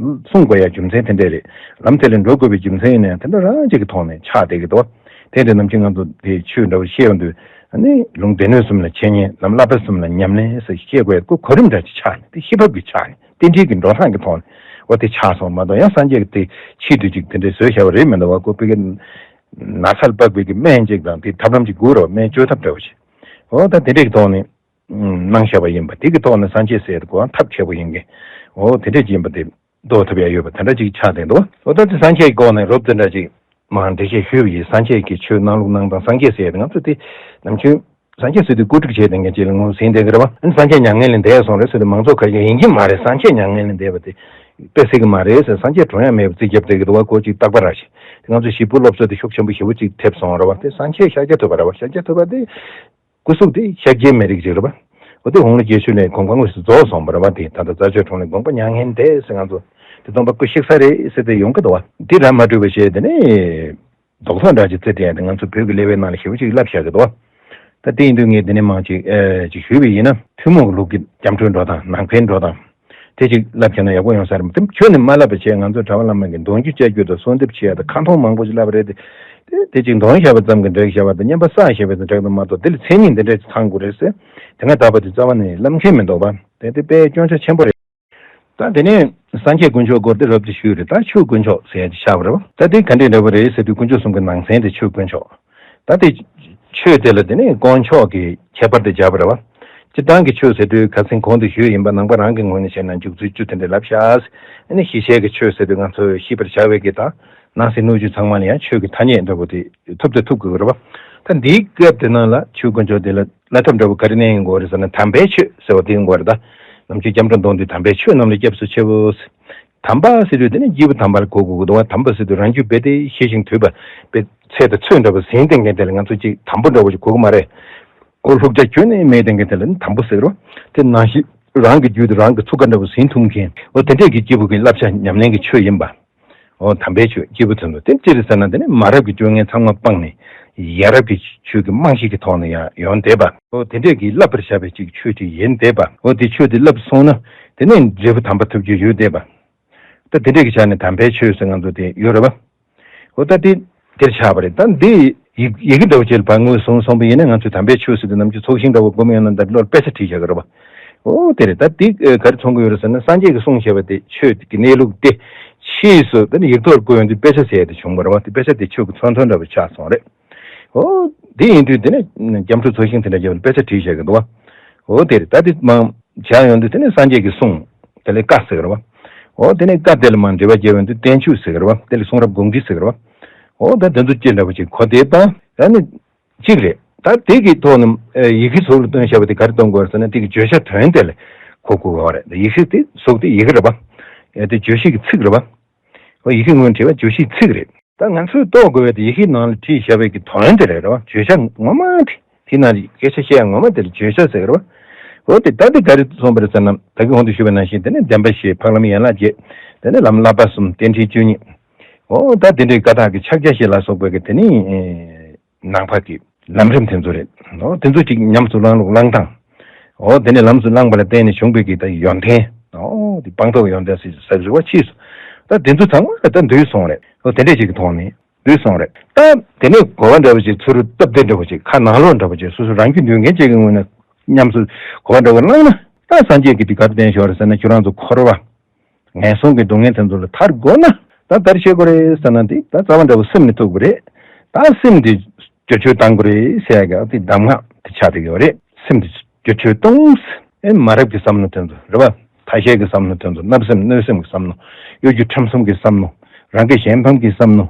གསུང་དགོས་ཡ་རྒྱུ་མཚན་དེ་འདྲ་རེད། ལམ་དེ་ལ་འགྲོ་དགོས་པའི་རྒྱུ་མཚན་ཡིན་ནའང་དེ་འདྲ་རང་ཅིག་གི་ཐོག་ནས་ཆགས་བསྡད་ཀྱི་འདུག་དེ་འདྲ་ནམ་རྒྱུན་ང་ཚོ་དེ་ཆོས་འདྲ་བོ་བཤད་ཡོང་དུས་ཨ་ནི་ལུང་སྡེ་སྣོད་གསུམ་ལ་འཆད་ཉན་ལམ་བསླབ་པ་གསུམ་ལ་ཉམས་ལེན་ཟེར་བཤད་དགོས་ཡ་ཁོ་གོ་རིམ་འདྲ་ཅིག་ཆགས་ནས་དེ་ཤེས་བབ་ཀྱི་ཆགས་ནས་རྟེན་འབྲེལ་གྱི་འགྲོ་སྟངས་ཀྱི་ཐོག་ནས་འོ་དེ་ཆགས་སོང་མ་གཏོགས་ཡང་སངས་རྒྱས་ཀྱི་དེ་ཆེད་དུ་ཅིག་དེ་འདྲའི་བཟོས་བཞག་པ་རེད་མི་འདུག་བ། ཁོ་ཕ་གི་ན་ཚ་ལ་དཔག་པའི་གི་སྨན་ཅིག་དང་དེ་ཐབས་ལམ་ཅིག་དགོས་རེད་བ། སྨན་བཅོས་ཐབས་འདྲ་བོ་ཞིག་འོ་ད་དེ་འདྲའི་གི་ཐོག་ནས་གནང་བཞག་པ་ཡིན་པ། དེ་གི་ཐོག་ནས་སངས་རྒྱས་ཟེར་དགོས་ཐབས་ཆེ་པོ་ཡིན་གི་འོ་དེ་འདྲས་ཡིན་པ་དེ་རྟོགས་ཐུབ་ཡ་ཡོད་པ་དེ་འདྲ་ཅིག་ཆགས་བསྡད་འདུག་འོ་ད་དེ་སངས་རྒྱས་ཀྱི་སྐོར་ནས་རོབ་དེ་འདྲ་ཅིག་མར་འགྲེལ་བཤད་ཞུས་པ་ཡིན། སངས་རྒྱས་ཀྱི་ཆོས་གནང་ལུགས་གནང་སྟངས། སངས་རྒྱས་ཟེར་ཡ་དེ་ང་ཚོ་དེ་ནམ་རྒྱུན་སངས་རྒྱས་ཟེར་དུས་བཀོད་སྒྲིག་བྱས་བསྡད་མཁན་ཅིག་ལ་ངོ་ཟིན་བསྡད་ཀྱི་རེད་བ། ཨ་ནི་སངས་རྒྱས་མྱ་ངན་ལས་འདས་སོང་རེད་ཟེར་དུས་མང་ཚོགས་ཁ་ཤས་ཡིན་གྱི་མ་རེད། སངས་རྒྱས་མྱ་ངན་ལས་འདས་པ་དེ་དཔེ་སྲིད་ཀྱི་མ་རེད་ཟེར། སངས་རྒྱས་གྲོངས་ཡ་མེད་པ་རྩིས་རྒྱབ་བསྡད་ཀྱི་འདུག་བ། ཁོ་ཅིག་རྟག་པ་ར་ཞིག་དེ་ང་ཚོ་ཞེ་པོ་སློབ་གསོ་དེ་ཤུགས་ཆེན་པོ་ཞེ་པོ་ཅིག་ཐེབས་སོང་རེད་བ། དེ་སངས་རྒྱས་ཤཱཀྱ་ཐུབ་པ་རེད་བ། ཤཱཀྱ་ཐུབ་པ་དེ། སྐུ་གཟུགས་དེ་ཤཱཀྱའི་མི་རིགས་ཅིག་རེད་པ། འོ་དེ་དགུང་ལོ་བརྒྱད་ཅུ་ནས་གོང་གང་ལོ་ཞིག་རྫོགས་སོང་བ་རེད་པ། དེ་ད་ལྟ་རྩ་ཆེ་གྲོང་ལས་དགོངས་པ་མྱ་ངན་འདས་ཟེར་ང་ཚོ་དེ་སྟོན་པ་སྐུ་གཤེགས་ས་རེད་ཟེར་ཏེ་ཡོང་གི་འདུག་བ། འདི་ར་མ་འགྲུབ་པ་བྱས་དེ་ནས་རྡོག་ཐོ་འདྲ་ཅིག་བརྩི་སྟེ་ང་ཚོ་བོད་ཀྱི་ཀླད་པའི་ནང་ལ་ཞེ་པོ་ཅིག་བསླབས་བཞག་གི་འདུག་བ། ད་དེ་ཡིན་དུས་ངས་འདི་ནས་མང་ཅིག་ཨེ་ཅིག་ཞུས་པ་ཡིན་ན་ཐུན་མོང་གི་ལུགས་ཀྱི་སྐྱབས་འགྲོའི་འགྲོ་སྟངས་ནང་པའི་འགྲོ་སྟངས། དེ་ཅིག་བསླབ་བྱས་ན་ཡག་པོ་ཡོང་ས་རེད། དེ་ཁྱོན་ནས་མ་བསླབ་པ་བྱས་ང་ཚོ་གྲྭ་པ་བླ་མ་གིས་འདོན་རྒྱུ་བཅའ་རྒྱུ་དང་གསོལ་འདེབས་བྱེད་ཡ་དང་ཁ་འཐོང་མང་པོ་ཞིག་བསླབ་པ་རེད་དེ། དེ་དེ་ཅིག་འདོན་བཞག་པ་ཙམ་གྱིས་འགྲིག་བཞག་པ་དང་བསྙེན་པ་བསགས་བཞག་པའི་འགྲིག་ནི་མ་གཏོགས་དེ་ལ་མཚན་ཉིད་འདི་འདྲ་ཅིག་ཚང་དགོས་རེད་ཟེར་དེ་སྔ་ད་བར་དུ་རྩ་བ་ནས་བསླབ་མཁན་མི་འདུག་པ། དེ་དེ་དཔེ་སྐྱོན་ཆ་ཆེན་པོ་རེད། ད་དེ་ནས་སངས་རྒྱས་དཀོན་མཆོག་སྐོར་དེ་རབ་ཏུ་ཞུས་རེད། ད་ཆོས་དཀོན་མཆོག་ཟེར་ཡ་ཅིག་ཆགས་པ་རེད་པ། ད་དེ་ག་འདྲས་འདྲ་པོ་རེད་ཟེར་དུས་དཀོན་མཆོག་གསུམ་གྱི་ནང་ཚན་དེ་ཆོས་དཀོན་མཆོག་ད་དེ་ཆོས་དེ་ལ་དེ་ནས་དཀོན་མཆོག་གི་ཁྱད་པར་དེ་སྦྱར་བ་རེད་བ། སྤྱིར་བཏང་གི་ཆོས་ཟེར་དུས་ཁ་སང་གོང་དུ་ཞུས་ཡིན་པ་ནང་པ་རང་གི་ངོས་ནས་བཤད་ན་འཇུག་ཚུལ་བཅུ་དེ་འདྲ་ལབ་ཤག་ཨ་ནི་ཞི་བྱེད་ཀྱི་ཆོས་ཟེར་དུས་ང་ཚོས་ཤེས་པར་བྱ་བའི་གི་དང་ནང་གསེས་སྣོད་བཅུད་ཚང་མ་ལ་ཡང་ཆོས་ཀྱི་ཐ་སྙད་འདྲ་པོ་དེ་ཐུབ་དང་ཐུབ་དགོས་རེད་བ། ད་འདིའི་སྐབས་དེ་ནང་ལ་ཆོས་དཀོན་མཆོག་དེ་ལ་བླ་ཐབས་འདྲ་པོ་ག་རེ་གནང་ཡོང་གི་ཡོད་རེད་ཟེར་ན་དམ་པའི་ཆོས་ཟེར་བ་དེ་ཡོང་གི་ཡོད་རེད། ད་ནམ་རྒྱུན་སྐྱབས་འགྲོ་འདོན་དུས་དམ་པའི་ཆོས་རྣམས་ལ་སྐྱབས་སུ་མཆིའོ། དམ་པ་ཟེར་དུས་དེ་ནི་སྐྱེས་བུ་དམ་པ་ལ་གོ་དགོས་ཀྱི་འདུག་བ། དམ་པ་ཟེར་དུས་རང་རྒྱུད་རྦད་དེ་ཤེས་ཤིང་དུལ་བ་པའི་ཚད་དང་ཚོད་འདྲ་པོ་ཟིན་བསྡད་མཁན་དེ་ལ་ང་ཚོ་ཅིག་དམ་པོ་འདྲ་པོ་ཞིག་གོ་གི་མ་རེད། ཁོ་ལྷུག་ཆ་ཁྱོན་ནས་མེད་བསྡད་མཁན་དེ་ལ་ནི་དམ་པོ་ཟེར་རོ། དེ་ནང་བཞིན་རང་གི་རྒྱུད་དུ་རང་གི་ཚུགས་ཀ་འདྲ་པོ་ཟིན་ཐུབ་མཁན་འོ་དེ་འདྲས་ཀྱི་སྐྱེས་བུ་གི་བསླབ་བྱ་ཉམས་ལེན་གྱི་ཆོས་ཡིན་པ། འོ་དམ་པའི་ཆོས་སྐྱེས་བུ་དོན་དུ་དེ་ཅི་རེད་ཟེར་ན་དེ་ནི་མ་རབས་ཀྱི་སྤྱོད་ངན་ཚང་མ་སྤངས་ནས་ཡ་རབས་ཀྱི་ཆོས་ཀྱི་རྨང་གཞི་གི་ཐོག་ནས་ཡང་ཡོང་བསྡད་པ། འོ་དེ་འདྲས་ཀྱི་བསླབ་པར་བྱ་བའི་ཅིག་ཆོས་ཅིག་ཡིན་བསྡད་པ། འོ་དེ་ཆོས་དེ་བསླབས་སོང་ན་དེ་ནི་འབྲས་བུ་དམ་པ་ཐོབ་རྒྱུ་ཡོད་བསྡད་པ། ད་དེ་འདྲས་ཀྱི་ཆ་ནས་དམ་པའི་ཆོས་ཟེར་ང་ཚོ་དེ་ཡོད་རེད་པ། འོ་ད་དེ་དེར་ཆགས་པ་རེད། ད་འདི་ཡི་ཡི་གེ་འདྲ་བོ་ཅིག་ལ་བར་ངོས་བཟུང་སོང་པ་ཡིན་ན། ང་ཚོས་དམ་པའི་ཆོས་ཟེར་དུས་ནམ་རྒྱུན་ཚོགས་ཞིང་འདྲ་བོ་སྒོམ་ཡོང་ན་འདི་ལོར་དཔེ་ཆ་བྲིས་བཞག་གི་རེད་པ། འོ་དེ་རེད། ད་འདི་ག་རེ་མཚོན་གྱི་ཡོད་རེད་ཟེར་ན། སངས་རྒྱས་ཀྱིས་གསུངས་བཞག་པ་དེ་ཆོས་ཀྱི་གནས་ལུགས་དེ་ཕྱིས་སུ་ད་ནི་ཡིག་ཐོག་བཀོད་ཡོང་དུས་དཔེ་ཆ་ཟེར་ཡ་དེ་བྱུང་བ་རེད་པ། དེ་དཔེ་ཆ་དེ་ཆོས་ཀྱི་མཚོན་དོན་འདྲ་བོ་ཆགས་སོང་རེད། འོ། དེ་ཡིན་དུས་དེ་ནས་སྐྱབས་འགྲོ་ཚོགས་ཞིང་དེ་འདྲ་བརྒྱབ་ནས་དཔེ་ཆ་བྲིས་བཞག་གི་འདུག་བ། འོ་དེ་རེད། ད་དེ་མང་བྱས་ཡོང་དུས་དེ་ནས་སངས་རྒྱས་ཀྱི་གསུང་། དེ་ལས་བཀའ་ཟེར་གི་རེད་བ། འོ་དེ་ནས་བཀའ་དེ་ལ་མར་འགྲེལ་པ་བརྒྱབ་ཡོང་དུས་བསྟན་བཅོས་ཟེར་གི་རེད་བ། དེ་ལས་གསུང་རབ་དགོངས་འགྲེལ་ཟེར་གི་རེད་བ། འོ་ད་དེ་ཚོ་ཅི་འདྲ་བོ་ཅིག་གོ་བདེ་དང་ཨ་ནི་གཅིག་རེད། ད་དེ་གི་ཐོག་ནས་ཡི་གེ་ཟུར་ལ་བཏོན་བཞག་པ་དེ་ག་རེ་གཏོང་དགོས་རེད་ཟེར་ན། དེ་གི་བརྗོད་བྱ་དོན་དེ་ལ་གོ་དགོས་པ་རེད། ཡི་གེ་དེ་གཟུགས་དེ་ཡི་གེ་རེད་བ། དེ་བརྗོད་བྱེད་ཀྱི་ཚིག་རེད་བ། འོ་ཡི་གེ་སྔོན་བྲིས་པ་བརྗོད་བྱའི་ཚིག་རེད། ད་ང་ཚོས་རྟོགས་དགོས་པའི་དེ་ཡི་གེའི་ནང་ལ་བྲིས་བཞག་པའི་གི་དོན་དེ་རེད་རེད་བ། བརྗོད་བྱ་ངོ་མ་དེ། དེ་ནང་གི་སྐད་ཆ་བཤད་ཡ་ངོ་མ་དེ་ལ་བརྗོད་བྱ་ཟེར་གི་རེད་བ། འོ་དེ་ད་དེ་ག་རེ་གསུངས་པ་རེད་ཟེར་ན། ད་གིན་གོང་དུ་ཞུས་པ་ནང་བཞིན་དེ་ནས་བདེན་པ་བཞི། འཕགས་ལམ་ཡན་ལག་བརྒྱད། དེ་ནས་ལམ་བསླབ་པ་གསུམ། རྟེན་འབྲེལ་བཅུ་གཉིས། འོ་ད་དེ་འདྲའི་བཀའ་རྟགས་ཀྱི་ཕྱག་རྒྱ་བཞི་ལ་སོགས་པའི་གི་དེ་ནི། ནང་པ་གི་ལམ་རིམ་དེ་ཚོ་རེད། འོ་དེ་ཚོ་ཅིག་ཉམས་སུ་བླང་ལུགས་བླང་སྟངས། འོ་དེ་ནས་ལམ་དུ་བླངས་པ་ལ་བརྟེན་ནས་བྱུང་བའི་གི་ད་ཡོན་ཏན། འོ་དེ་སྤངས་རྟོགས་ཡོན་ཏན་ཟེར་ཟེར་བ་ཕྱིས་སུ། ད་དེ་ཚོ་ཚང་མ་ད་འདུས་སོང་རེད། འོ་དེ་འདྲས་ཅིག་གི་ཐོག་ནས་འདུས་སོང་རེད། ད་དེ་ནས་གོ་བ་འདྲ་བོ་ཅིག་ཚུར་སྟབས་བདེ་འདྲ་བོ་ཅིག་ཁ་ནང་ལོགས་འདྲ་བོ་ཅིག་སོ་སོ་རང་རྒྱུད་འདུས་མཁན་ཅིག་གི་ངོས་ནས་ཉམས་སུ་གོ་བ་འདྲ་བོ་བླངས་ན། ད་སངས་རྒྱས་ཀྱིས་དེ་ག་རེ་བསྟན་བཞག་རེད་ཟེར་ན། ཁྱོད་རང་ཚོ་འཁོར་བ། ངན་སོང་གི་སྡུག་བསྔལ་དེ་ཚོ་ལས་ཐར་དགོས་ན། ད་ག་རེ་བྱེད་དགོས་རེད་ཟེར་ན། འདི་ད་རྩ་བ་འདྲ་བོ་སེམས་ནི་ཐུག་པ་རེད། ད་སེམས་འདི་བསྒྱུར་བཅོས་བཏང་དགོས་རེད་ཟེར་ཡ་གི་འདི་གདམས་ངག་དེ་ཆགས་བསྡད་ཡོད་རེད། སེམས་འདི་བསྒྱུར་བཅོས་གཏོང་། ཨེ་མ་རབས་ཀྱི་བསམ་བློ་དེ་ཚོ་རེད་བ། ཐ་ཤལ་གྱི་བསམ་བློ་དེ་ཚོ། བརྣབ་སེམས་གནོད་སེམས་ཀྱི་བསམ་བློ། གཡོ་སྒྱུ་ཁྲམ་གསུམ་གྱི་བསམ་བློ། རང་གི་གཞན་ཕམ་གྱི་བསམ་བློ།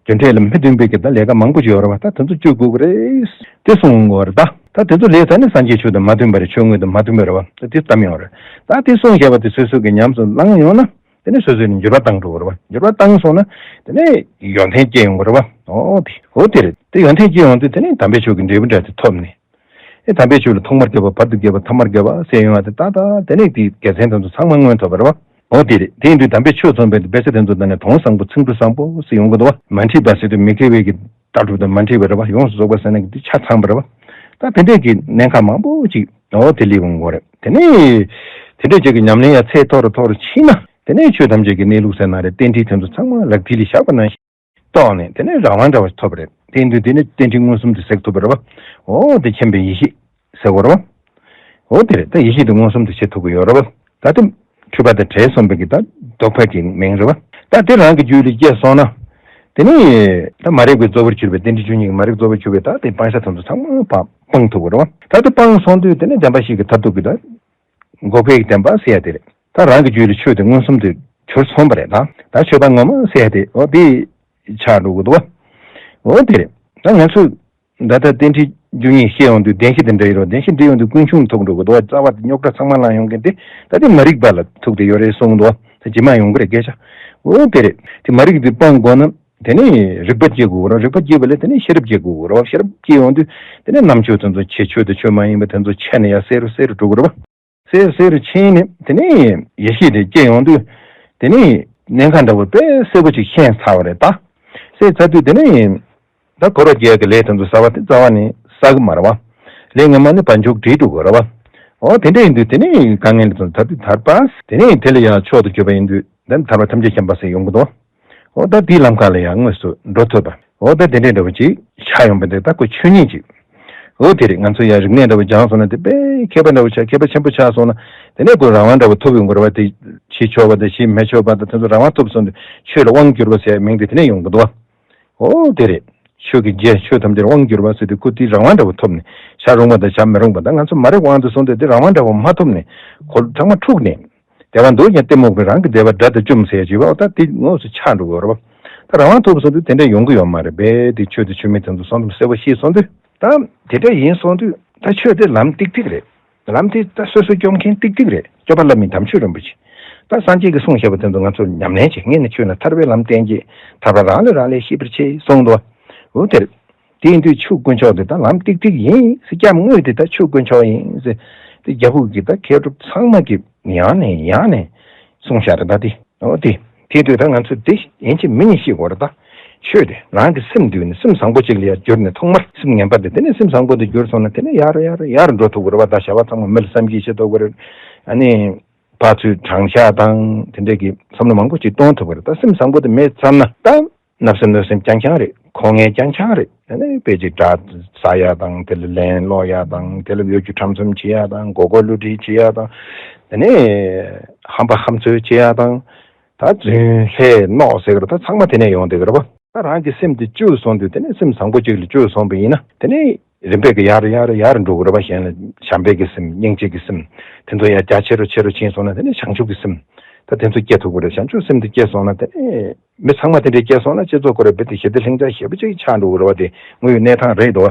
རྒྱུ་འབྲས་ལ་མི་མཐུན་པའི་གི་ད་ལས་ཀ་མང་པོ་ཅིག་ཡོད་རེད་བ། ད་དེ་ཚོ་བཅོས་དགོས་ཀྱི་རེད། དེ་གསུང་དགོས་རེད། ད་ད་དེ་ཚོ་ལས་ད་ནི་སངས་རྒྱས་ཆོས་དང་མ་མཐུན་པ་རེད། ཆོས་དངོས་དང་མ་མཐུན་པ་རེད་བ། ད་དེ་བསམ་ཡོང་རེད། ད་དེ་གསུངས་བཞག་པ་དེ་སོ་སོ་གི་ཉམས་སུ་བླངས་ཡོང་ན། དེ་ནི་སོ་སོ་ནས་འགྱུར་བ་བཏང་འགྲོ་དགོས་རེད་བ། འགྱུར་བ་བཏང་སོང་ན་དེ་ནས་ཡོན་ཏན་སྐྱེ་ཡོང་གི་རེད་བ། འོ་དེ་འོ་དེ་རེད། དེ་ཡོན་ཏན་སྐྱེ་ཡོང་དུས་དེ་ནས་དམ་པའི་ཆོས་ཀྱི་འབྲས་བུ་འདྲ་དེ་ཐོབ་ནས། ཨེ་དམ་པའི་ཆོས་ལ་ཐོག་མར་དགེ་བ། བར་དུ་དགེ་བ། ཐ་མར་དགེ་བ་ཟེར་ཡོང་བ་དེ། ད་ད་དེ་ནས་དེའི་དགེ་མཚན་དེ་ཚོ་ཚང་མ་མངོན་ཐུབ་པ་རེད་བ། འོ་དེ་རེད། དེ་ཡིན་དུས་དམ་པའི་ཆོས་མཚོན་པའི་དཔེ་ཆ་དེ་ཚོ་ད་ནི་དོན་བཟང་པོ་ཚིག་འབྲུ་བཟང་པོ་ཟེར་ཡོང་གི་འདུག་བ། མ་འཁྲིད་པ་ཟེར་དུས་མི་དགེ་བའི་གི་ལྟ་གྲུབ་དང་མ་འཁྲིད་པ་རེད་བ། ཡོངས་སུ་རྫོགས་པ་ཟེར་ན་གི་དེ་ཆ་ཚང་པ་རེད་བ། ད་དེ་འདྲས་ཀྱི་གནད་འགག་མང་པོ་ཅིག་འོ་དེ་སླེབས་ཡོང་གི་རེད། དེ་ནས་དེ་འདྲས་ཅིག་གི་ཉམས་ལེན་ཡ་ཚད་མཐོ་རུ་མཐོ་རུ་ཕྱིན་ན། དེ་ནས་ཆོས་ཐམས་ཅད་ཀྱི་གནས་ལུགས་ཟེར་ན་རེད། རྟེན་འབྲེལ་དེ་ཚོ་ཚང་མ་ལག་མཐིལ་ལ་བཞག་པ་ནང་བཞིན། རྟོགས་ནས་དེ་ནས་རང་དབང་འདྲ་བ་ཐོབ་པ་རེད། དེ་ཡིན་དུས་དེ་ནས་རྟེན་འབྲེལ་མངོན་སུམ་དུ་གཟིགས་ཐུབ་པ་རེད་བ། འོ་དེ་མཁྱེན་པའི་ཡེ་ཤེས་ཟེར་བ་རེད་བ། འོ་དེ་རེད། ད་ཡེ་ཤེས་དེ་མངོན་སུམ་དུ་བྱེད་ཐུབ་ཀྱི་ཡོད་རེད་བ། ད་དེ་འཁྲུལ་པ་དང་བྲལ་སོང་བའི་གི་ད་ལྡོག་ཕེབས་ཀྱི་མིང་རེད་བ། ད་དེ་རང་གི་རྒྱུད་ལ་སྐྱེས་སོང་ན། དེ་ནས་ད་མ་རིག་པའི་རྩོལ་བར་གྱུར་པའི་རྟེན་འབྲེལ་བཅུ་གཉིས་ཀྱི་མ་རིག་རྩོལ་བར་གྱུར་པའི་ད་དེ་སྤང་བྱ་དེ་ཚོ་ཚང་མ་སྤང་ཐུབ་ཀྱི་རེད་བ། ད་དེ་སྤངས་སོང་དུས་དེ་ནས་བདེན་པ་བཞི་གི་མཐར་ཐུག་གི་ད། འགོག་པའི་བདེན་པ་ཟེར་ཡ་དེ་རེད། ད་རང་གི་རྒྱུད་ལ་ཆོས་དེ་མངོན་སུམ་དུ་གྱུར་སོང་བ་རེད། ད་ད་ཆོས་པ་ངོ་མ་ཟེར་ཡ་དེ་འོ་དེ་ཆགས་འགྲོ་གི་འདུག་བ། འོ་དེ་རེད། ད་ང་ཚོས་ད་ལྟ་རྟེན་འབྲེལ་བཅུ་གཉིས་བཤད་ཡོང་དུས་བདེན་བཞི་དེ་འདྲ་ཡོད་རེད་བ། བདེན་བཞི་འདྲ་ཡོང་དུས་ཀུན་འབྱུང་ཐུག་འགྲོ་གི་འདུག་བ། རྩ་བ་དེ་རྙོག་དྲ་ཚང་མ་ལངས་ཡོང་མཁན་དེ་ད་དེ་མ་རིག་པ་ལ་ཐུག་བསྡད་ཡོད་རེད་གསུངས་འདུག་བ། ད་ཇི་མ་ཡོང་གི་རེད་སྐད་ཆ། འོ་དེ་རེད། དེ་མ་རིག་དེ་སྤང་དགོས་ན་དེ་ནས་རིག་པ་སྐྱེ་དགོས་རེད་བ། རིག་པ་སྐྱེས་པ་ལས་དེ་ནས་ཤེས་རབ་སྐྱེ་དགོས་རེད་བ། ཤེས་རབ་སྐྱེ་ཡོང་དུས་དེ་ནས་རྣམ་དཔྱོད་དེ་ཚོ་ཆེ། ཆོས་དང་ཆོས་མ་ཡིན་པ་དེ་ཚོ་ཆད་ནས་ཡར་གསལ་རུ་གསལ་རུ་འགྲོ་གི་རེད་བ། གསལ་གསལ་རུ་ཕྱིན་ནས་དེ་ནས་ཡེ་ཤེས་དེ་སྐྱེ་ཡོང་དུས། དེ་ནས་གནད་འགག་འདྲ་བོ་དཔེ་གསལ་པོ་ཅིག་ཤེས་ཚར་བ་རེད་ད། ཤེས་ཚར་དུས་དེ་ནས་ད་འཁོར་བ་སྐྱེ་ཡག་གི་ལས་དེ་ཚོ་བསགས་པ་དེ་རྩ་བ་ནས་བསགས་གི་མ་རེད་བ། ལས་སྔ་མ་ནས་བར་འཇོག་བྲིས་འགྲོ་གི་རེད་བ། འོ་དེ་འདྲ་ཡིན་དུས་དེ་ནས་དཀའ་ངལ་དེ་ཚོ་ད་དུས་ཐར་པ། དེ་ནས་དེ་ལ་ཡང་མཆོག་ཏུ་གྱུར་པ་ཡིན་དུས་དེ་ནས་ཐར་པ་ཐམས་ཅད་མཁྱེན་པ་ཟེར་ཡོང་གི་འདུག། འོ་ད་དེའི་ལམ་ཁ་ལ་ཡང་དངོས་སུ་འགྲོ་ཐུབ་པ། འོ་ད་དེ་འདྲའི་འདྲ་བོ་ཅིག་ཆགས་ཡོང་པ་འདི་ད་ཁོ་ཆོས་ཉིད་ཅིག། འོ་དེ་རེད། ང་ཚོ་ཡང་རིག་གནས་འདྲ་བོ་སྦྱངས་སོང་ན་དེ་དཔེ་མཁས་པ་འདྲ་བོ་ཆགས། མཁས་པ་ཆེན་པོ་ཆགས་སོང་ན་དེ་ནས་ཁོ་རང་དབང་འདྲ་བོ་ཐོབ་ཡོང་གི་རེད་བ། དེ་བྱེད་ཆོག་པ་དང་བྱེད་མི་ཆོག་པ་དང་དེ་ཚོ་རང་དབང་ཐོབ་སོང་དུས་ཆོས་ལ་དབང་བསྒྱུར་བ་ཟེར་ཡ་མིང་དེ་དེ་ནས་ཡོང་གི་འདུག་བ། འོ་དེ་རེད། ཆོས་ཀྱི་རྗེ་ཆོས་ཐམས་ཅད་དབང་བསྒྱུར་བ་ཟེར་དུས་ཁོ་དེ་རང་དབང་འདྲ་བོ་ཐོབ་ནས་བྱ་རུང་བ་དང་བྱ་མི་རུང་བ་དང་། ང་ཚོ་མ་རིག་དབང་དུ་སོང་དུས་དེ་རང་དབང་འདྲ་བོ་མ་ཐོབ་ནས་ཁོ་ཚང་མ་འཁྲུགས་ནས། བདེ་བ་འདོད་ཀྱང་གཏི་མུག་གིས། རང་གི་བདེ་བ་དགྲ་དང་བཅོམ་ཟེར་བྱས་པ། འོ་ད་དེ་དངོས་སུ་ཆགས་འགྲོ་གི་ཡོད་རེད་བ། ད་རང་དབང་ཐོབ་སོང་དུས་དེ་འདྲ་ཡོང་གི་ཡོད་མ་རེད་པས། དེ་ཆོས་དང་ཆོས་མིན་དེ་ཚོ་བསམ་བློ་གསལ་པོ་ཤེས་སོང་དུས། ད་དེ་འདྲ་ཡིན་སོང་དུས་ད་ཆོས་དེ་ལམ་ཏིག་ཏིག་རེད། ལམ་དེ་ད་སོ་སོ་སྐྱོང་མཁན་ཏིག་ཏིག་རེད། སྐྱོབ་པ་བླ་མའི་དམ་ཆོས་རིན་པོ་ཆེ། ད་སངས་རྒྱས་ཀྱིས་གསུངས་བཞག་པ་དེ་ཚོ་ང་ཚོར་ཉམས་ལེན་བྱེད། ངས་ནི་ཆོས་ནི་ཐར་པའི་ལམ་བསྟན་གྱི། ཐར་པ་རང་ལས་རང་ལས་ཤེས་པར་བྱེད་གསུངས་འདུག། འོ་དེ་རེད། དེ་ཡིན་དུས་ཆོས་དཀོན་མཆོག་དེ་ད་ལམ་ཏིག་ཏིག་ཡིན་ཟེར། སྐྱབས་དངོས་དེ་ད་ཆོས་དཀོན་མཆོག་ཡིན་ཟེར། དེ་རྒྱལ་པོ་གིས་ད་མཁས་གྲུབ་ཚང་མ་གིས་ཡང་ནས་ཡང་ནས་གསུངས་བཞག་རེད་ད་དེ། འོ་དེ། དེ་དུས་ད་ང་ཚོས་དེ་ཡིན་གཅིག་མིན་གཉིས་ཤེས་དགོས་རེད་ད། ཆོས་དེ་རང་གི་སེམས་འདུལ་ནས་སེམས་བཟང་པོ་ཅིག་ལ་ཡར་བསྒྱུར་ནས། ཐོག་མར་སེམས་ངན་པ་དེ། དེ་ནས་སེམས་བཟང་པོ་དེ་གྱུར་སོང་ན་དེ་ནས་ཡར་ཡར་ཡར་འགྲོ་ཐུབ་དགོས་རེད་བ། ད་བྱ་བ་ཚང་མ་མི་ལ་བསམ་གྱིས་བྱེད་ཐུབ་དགོས་རེད། ཨ་ནི། ཕར་ཚུར་དྲང་བཞག་དང་དེ་འདྲས་ཀྱི་བསམ་བློ་མང་པོ་ཅིག་གཏོང་ཐུབ་པ་རེད། ད་སེམས་བཟང་པོ་དེ་མེད་ཙམ་ན་ད་བརྣབ་སེམས་གནོད་སེམས་རྐྱང་རྐྱང་རེད། ཁོ་ངན་རྐྱང་རྐྱང་རེད། དེ་ནས་དཔེ་ཅིག་སྒྲ་ཟ་ཡ་དང་། དེ་ལ་ལན་སློག་ཡ་དང་། དེ་ལ་གཡོ་སྒྱུ་ཁྲམ་གསུམ་བྱེད་ཡ་དང་། མགོ་སྐོར་བསླུ་བྲིད་བྱེད་ཡ་དང་། དེ་ནས་ཧམ་པ་ཧམ་ཚོད་བྱེད་ཡ་དང་། ད་རྫུན་ལྷད་རྣོ་ཟེར་གི་རེད། ད་ཚང་མ་དེ་ནས་ཡོང་བསྡད་གི་རེད་པ། ད་རང་གི་སེམས་དེ་བཅོས་སོང་དུས། དེ་ནས་སེམས་བཟང་པོ་ཅིག་ལ་བཅོས་སོང་བ་ཡིན་ན། དེ་ནས་རིམ་པས་ཀྱི་ཡར་ཡར་ཡར་འགྲོ་གི་རེད་པ། གཞན་ལ་བྱམས་པའི་གི་སེམས། སྙིང་རྗེ་གི་སེམས། དེ་ཚོ་ཡར་རྒྱ་ཆེ་རུ་ཆེ་རུ་ཕྱིན་སོང་ན། དེ་ནས་བྱང་ཆུབ་ཀྱི་སེམས། ད་དེ་ཚོ་སྐྱེ་ཐུབ་ཀྱི་རེད། བྱང་ཆུབ་སེམས་དེ་སྐྱེ་སོང་ན། དེ་ནས་མི་ཚང་མ་དེ་འདྲས་སྐྱེ་སོང་ན། སྤྱི་ཚོགས་ཁོ་རང་རྦད་དེ་ཞི་བདེ་ལྷིང་འཇགས་ཞེ་པོ་ཅིག་ཆགས་འགྲོ་གི་རེད་པ། དེ་དངོས་ཡོད་གནས་སྟངས་རེད་དོ།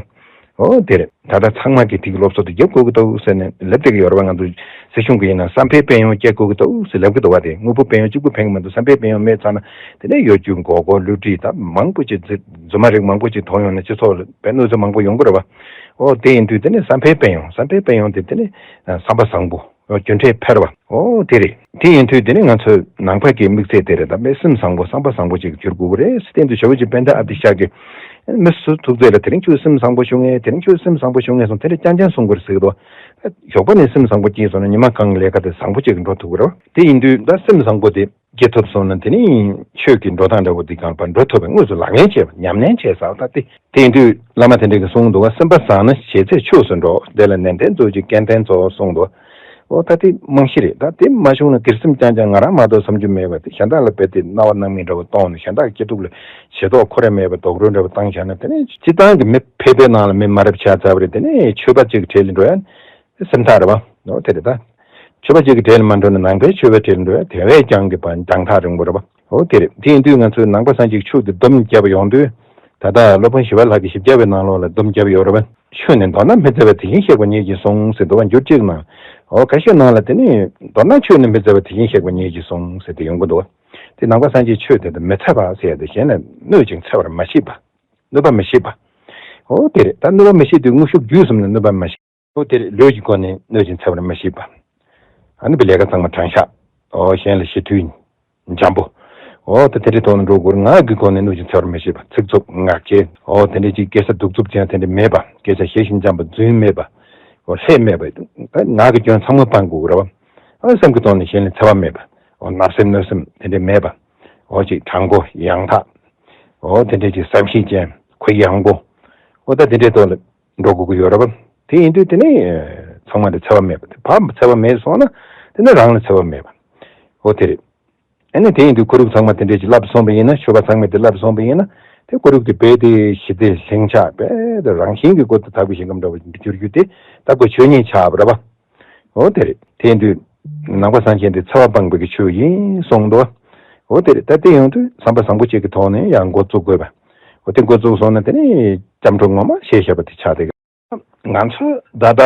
འོ་དེ་རེད། ད་ལྟ་ཚང་མ་གིས་དེ་གི་སློབ་གསོ་དེ་རྒྱབ་དགོས་ཀྱི་འདུག་ཟེར་ནས་ལབ་བསྡད་ཀྱི་ཡོད་རེད་པ། ང་ཚོ་སྲིད་གཞུང་གིས་ཡིན་ན་བསམ་འཕེལ་དཔལ་ཡོན་སྐྱེ་དགོས་ཀྱི་འདུག་ཟེར་ལབ་ཀྱི་འདུག་པ། དེ་དངོས་པོ་དཔལ་ཡོན་གཅིག་པུ་ཕན་གྱི་མི་འདུག་བསམ་འཕེལ་དཔལ་ཡོན་མེད་ཙང་ན། དེ་ནས་གཡོ་སྒྱུ་མགོ་སྐོར་བསླུ་བྲིད་ད་མང་པོ་ཅིག་རྫུན་མ་རིགས་མང་པོ་ཅིག་ཐོན་ཡོང་ན། སྤྱི་ཚོགས་ལ་དཔེ་གནོད་འཚེ་མང་པོ་ཡོང་གི་རེད་པ། འོ་དེ་ཡིན་དུས་དེ་ནས་བསམ་འཕེལ་དཔལ་ཡོན། བསམ་འཕེལ་དཔལ་ཡོན་དེ་དེ་ནས་བསམ་པ་བཟང་པོ། འོ་རྒྱུ་འབྲས་འཕེལ་བ། འོ་དེ་རེད། དེ་ཡིན་དུས་དེ་ནི་ང་ཚོའི་ནང་པ་གི་དམིགས་ཚད་དེ་རེད། ད་དཔེ་སེམས་བཟང་པོ་བསམ་པ་བཟང་པོ་ཅིག་འགྱུར་དགོས་ཀྱི་རེད། སྟེང་དུ་ཞེ་པོ་ཅིག་པཎྜི་ཏ་ཨ་ཏི་ཤ་གིས་མི་སུ་ཐུག་ཚད་ལ། དེ་རིང་ཁྱོད་སེམས་བཟང་པོ་བྱུང་ངས། དེ་རིང་ཁྱོད་སེམས་བཟང་པོ་བྱུང་ངས་གསུངས། དེ་འདྲ་རྐྱང་རྐྱང་གསུང་དགོས་རེད་ཟེར་གི་འདུག་ཞོགས་པ་ནས་སེམས་བཟང་པོ་སྐྱེས་སོང་ན་ཉི་མ་གང་ལས་ཀ་དེ་བཟང་པོ་ཅིག་འགྲོ་ཐུབ་ཀྱི་རེད། དེ་ཡིན་དུས་ད་སེམས་བཟང་པོ་དེ་སྐྱེ་ཐུབ་སོང་ན། དེ་ནི་ཆོས་ཀྱི་འགྲོ་སྟངས་འདྲ་བོ་དེ་གང་པར་འགྲོ་ཐུབ་པའི་དངོས་སུ་ལག་ལེན་བྱས་པ། ཉམས་ལེན་བྱས་ཟེར་བ་ད་དེ། དེ་ཡིན་དུས་བླ་མ་དེ་འདྲས་ཀྱིས་གསུངས་འདུག་པ། སེམས་པ་བཟང་ན་བྱས་ཚད་ཆོས་སུ་འགྲོ། དེ་ལ་ནན་ཏན་མཛོད་ཅིག་སྐལ་ལྡན་ཚོ་གསུངས་འདུག་འོ་ད་དེ་རྨང་གཞི་རེད། ད་དེ་མ་བྱུང་ན་སྒེར་སེམས་རྐྱང་རྐྱང་ང་རང་མ་གཏོགས་བསམ་རྒྱུ་མེད་པ་དེ། གཞན་དག་ལ་རྦད་དེ་རྣ་བ་སྣང་མེད་འདྲ་བོ་གཏོང་ནས། གཞན་དག་གི་སྐྱིད་སྡུག་ལ་ཞེ་དོགས་ཁོ་རང་མེད་པ། རྡོག་རོལ་འདྲ་བོ་བཏང་བཞག་ན། དེ་ནས་སྤྱིར་བཏང་གི་མི་ཕལ་པའི་ནང་ལ་མི་མ་རབས་ཆགས་ཚར་བ་རེད། དེ་ནས་ཆོས་པ་གཅིག་གི་གྲལ་ལ་འགྲོ་ཡ་སེམས་ཐག་རེད་པ། འོ་དེ་རེད། ད་ཆོས་པ་གཅིག་གི་གྲལ་ལ་མ་འགྲོ་ན་ནང་པའི་ཆོས་པའི་གྲལ་ལ་འགྲོ་ཡ་དེ་བས་ཀྱང་གི་པ་འགྲམ་ཐག་རིང་པོ་རེད་པ། འོ་དེ་རེད། དེ་ཡིན་དུས་ང་ཚོའི་ནང་པ་སངས་རྒྱས་ཀྱི་ཆོས་དེ་སྡོམ་བརྒྱབ་ཡོང་དུས། ད་ལྟ་སློབ་དཔོན་ཞི་བ་ལྷ་གིས་བཞི་བརྒྱ་པའི་ནང་ལོགས་ལ་སྡོམ་བརྒྱབ་ཡོད་རེད་པ། ཆོས་ནི་མདོར་ན་མི་བརྩི་བ་དེ་བཞིན་གཤེགས་པ་ཉིད་ཀྱིས་གསུངས་ཟེར་འདུག་པ། འགྱུར་གཅིག་ནང་། འོ་ཁ་ཤས་ནང་ལ་དེ་ནི་མདོར་ན་ཆོས་ནི་མི་བརྩི་བ་དེ་བཞིན་གཤེགས་པ་ཉིད་ཀྱིས་གསུངས་ཟེར་དེ་ཡོང་གི་འདུག་པ། དེ་ནང་པ་སངས་རྒྱས་ཆོས་དེ་དང་མི་འཚེ་བ་ཟེར་ཡ་དེ། གཞན་ལ་གནོད་ཅིང་འཚེ་བར་མ་བྱེད་པ། གནོད་པ་མི་བྱེད་པ། འོ་དེ་རེད། ད་གནོད་པ་མི་བྱེད་དུས་དངོས་ཤུགས་བརྒྱུད་གསུམ་ནས་གནོད་པ་མི་བྱེད། འོ་དེ་རེད། ལུས་ཀྱི་སྒོ་ནས་གནོད་ཅིང་འཚེ་བར་མི་བྱེད་པ། ཨ་ནི་བའི་ལས་ཀ་ཚང་མ་དྲང་བཞག་འོ་གཞན་ལ་ཞི་དུལ་འཇམ་པོ། འོ་ད་དེ་འདྲའི་ཐོག་ནས་འགྲོ་དགོས། ངག་གི་སྒོ་ནས་གནོད་ཅིང་འཚེ་བར་མི་བྱེད་པ། ཚིག་རྩུབ་ངག་འཁྱལ། འོ་དེ་འདྲའི་ཅིག་སྐད་ཆ་གདུག་རྩུབ་ཅན་དེ་འདྲ་མེད་པ། སྐད་ཆ་ཞེ་ཞིང་འཇམ་པ། རྫུན་མེད་པ། འོ་ལྷད་མེད་པ། ད་ངག་གི་སྐྱོན་ཚང་མ་སྤང་དགོས་རེད་པ། ཨ་སེམས་ཀྱི་ཐོག་ནས་གཞན་ལ་འཚེ་བ་མེད་པ། འོ་བརྣབ་སེམས་གནོད་སེམས་དེ་འདྲ་མེད་པ། འོ་ཅིག་དྲང་པོ་ཡང་དག་འོ་དེ་འདྲའི་ཅིག་བསམ་ཤེས་ཅན། གུ་ཡངས་པོ། འོ་ད་དེ་འདྲའི་ཐོག་ལ་འགྲོ་དགོས་ཀྱི་ཡོད་རེད་པ། དེ་ཡིན་དུས་དེ་ནི་ཚང་མ་དེ་འཚེ་བ་མེད་པ། དེ་ཕར་འཚེ་བ་མེད་སོང་ན་དེ་ནི་རང་ལ་འཚེ་བ་མེད་པ། འོ་དེ་རེད། ཨ་ནི་དེ་ཡིན་དུས་ཁོར་ཡུག་ཚང་མ་དེ་འདྲས་ཅིག་བསླབ་སོང་བ་ཡིན་ན། ཆོས་པ་ཚང་མས་དེ་བསླབ་སོང་བ་ཡིན་ན། དེ་ཁོར་ཡུག་དེ་རྦད་དེ་ཞི་བདེ་ལྷིང་འཇགས། རྦད་དེ་རང་བཞིན་གྱི་སྒོ་དེ་དག་པའི་ཞིང་ཁམས་འདྲ་བོ་འགྱུར་རྒྱུ་དེ་ད་ཁོ་ཆོས་ཉིད་ཆགས་པ་རེད་པ། འོ་དེ་རེད། དེ་ཡིན་དུས་ནང་པ་སངས་རྒྱས་འདི་འཚེ་བ་སྤངས་པའི་གི་ཆོས་ཡིན་གསུངས་འདུག་འོ་དེ་རེད། ད་དེ་ཡོང་དུས་བསམ་པ་བཟང་པོ་གཅིག་གི་ཐོག་ནས་ཡང་འགོ་བཙུགས་དགོས་པ། འོ་དེ་འགོ་བཙུགས་སོང་ན་དེ་ནི་སྐྱབས་འགྲོ་ངོ་མ་ཞེས་བྱ་བ་དེ་ཆགས་བསྡད་ཀྱི། ང་ཚོ་ད་ལྟ་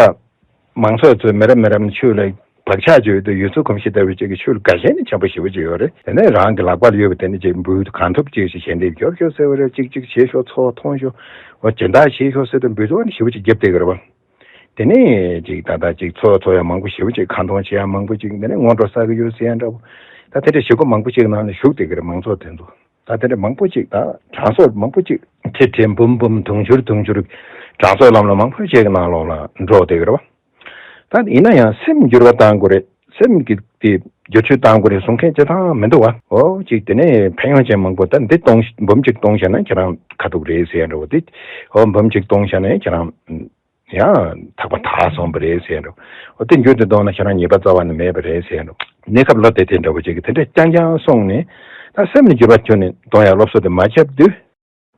མང་ཚོགས་ཚོས་མི་རབས་མི་རབས་ནས་ཆོས་ལ་བག་ཆགས་བཅོས་ཏེ། ཡུལ་ཚོ་གོམས་གཤིས་ལྟ་བུ་ཅིག་གི་ཆོས་ལ་དགའ་ཞེན་ནི་ཆེན་པོ་ཞེ་པོ་ཅིག་ཡོད་རེད། དེ་ནས་རང་གི་ལག་པ་ལ་ཡོད་པ་དེ་ནི་ཅིག་འབུལ། གང་ཐུབ་ཅིག་ཞིག་ཞལ་འདེབས་རྒྱོབ་ཤོག་ཟེར་བ་རེད། ཅིག་ཅིག་བྱེད་ཤོག་འཚོ་བ་ཐོངས་ཤོག་འོ་སྦྱིན་བདག་བྱེད་ཤོག་ཟེར་ཏེ་འབུལ་ཚོགས་ནི་ཞེ་པོ་ཅིག་རྒྱབ་བསྡད་ཀྱི་རེད་པ། དེ་ནས་ཅིག་ད་ལྟ་ཅིག་འཚོ་བ་འཚོ་ཡ་མང་པོ་ཞེ་པོ་ཅིག་ཁ་འདོན་བྱེད་ཡ་མང་པོ་ཅིག་དེ་ནས་སྔོན་འགྲོ་བསགས་ཀྱི་ཡོད་ཟེར་ཡ་འདྲ་པོ། ད་དེ་འདྲ་བྱེད་སྒོ་མང་པོ་ཅིག་ནང་ལ་ཞུགས་བསྡད་ཀྱི་རེད། མང་ཚོགས་དེ་ཚོ། ད་དེ་འདྲ་མང་པོ་ཅིག་ད་དྲང་སྲོང་མང་པོ་ཅིག་ཁྲི་ཁྲི་འབུམ་འབུམ་དུང་ཕྱུར་དུང་ཕྱུར་དྲང་སྲོང་ལམ་ལ་མང་པོ་ཅིག་གི་ནང་ལོགས་ལ་འགྲོ་བསྡད་ཀྱི་རེད་པ། ད་ཡིན་ན་ཡང་སེམས་འགྱུར་བ་གཏང་དགོས་རེད། སེམས་ཀྱི་དེ་བསྒྱུར་བཅོས་གཏང་དགོས་རེད་གསུང་མཁན་སྤྱིར་བཏང་མི་འདུག་པ། འོ་ཅིག་དེ་ནས་ཕན་ཡོན་ཅན་མང་པོ། ད་འདི་གཏོང་འབུམ་གཅིག་གཏོང་བྱས་ན་ཁྱེད་རང་ཁ་ཐུག་རེད་ཟེར་ཡ་འདྲ་པོ་དེ། འོ་འབུམ་གཅིག་གཏོང་བྱས་ན་ཁྱེད་རང་ཡང་ཐག་པ་དག་སོང་བ་རེད་ཟེར་ཡ་འདྲ་པོ། འོ་དེ་མགྱོགས་དུ་གཏོང་ན་ཁྱེད་རང་ཉེས་པ་རྩ་བ་ནས་མེད་པ་རེད་ཟེར་ཡ་འདྲ་པོ། གནས་སྐབས་ལོ་དེ་དེ་འདྲ་པོ་ཅིག་གི་དེ་འདྲ་རྐྱང་རྐྱང་སོང་ནས། ད་སེམས་ལ་འགྱུར་བ་བཅུག་ནས་གཏོང་ཡ་སློབ་གསོ་དེ་མ་བརྒྱབ་དུས།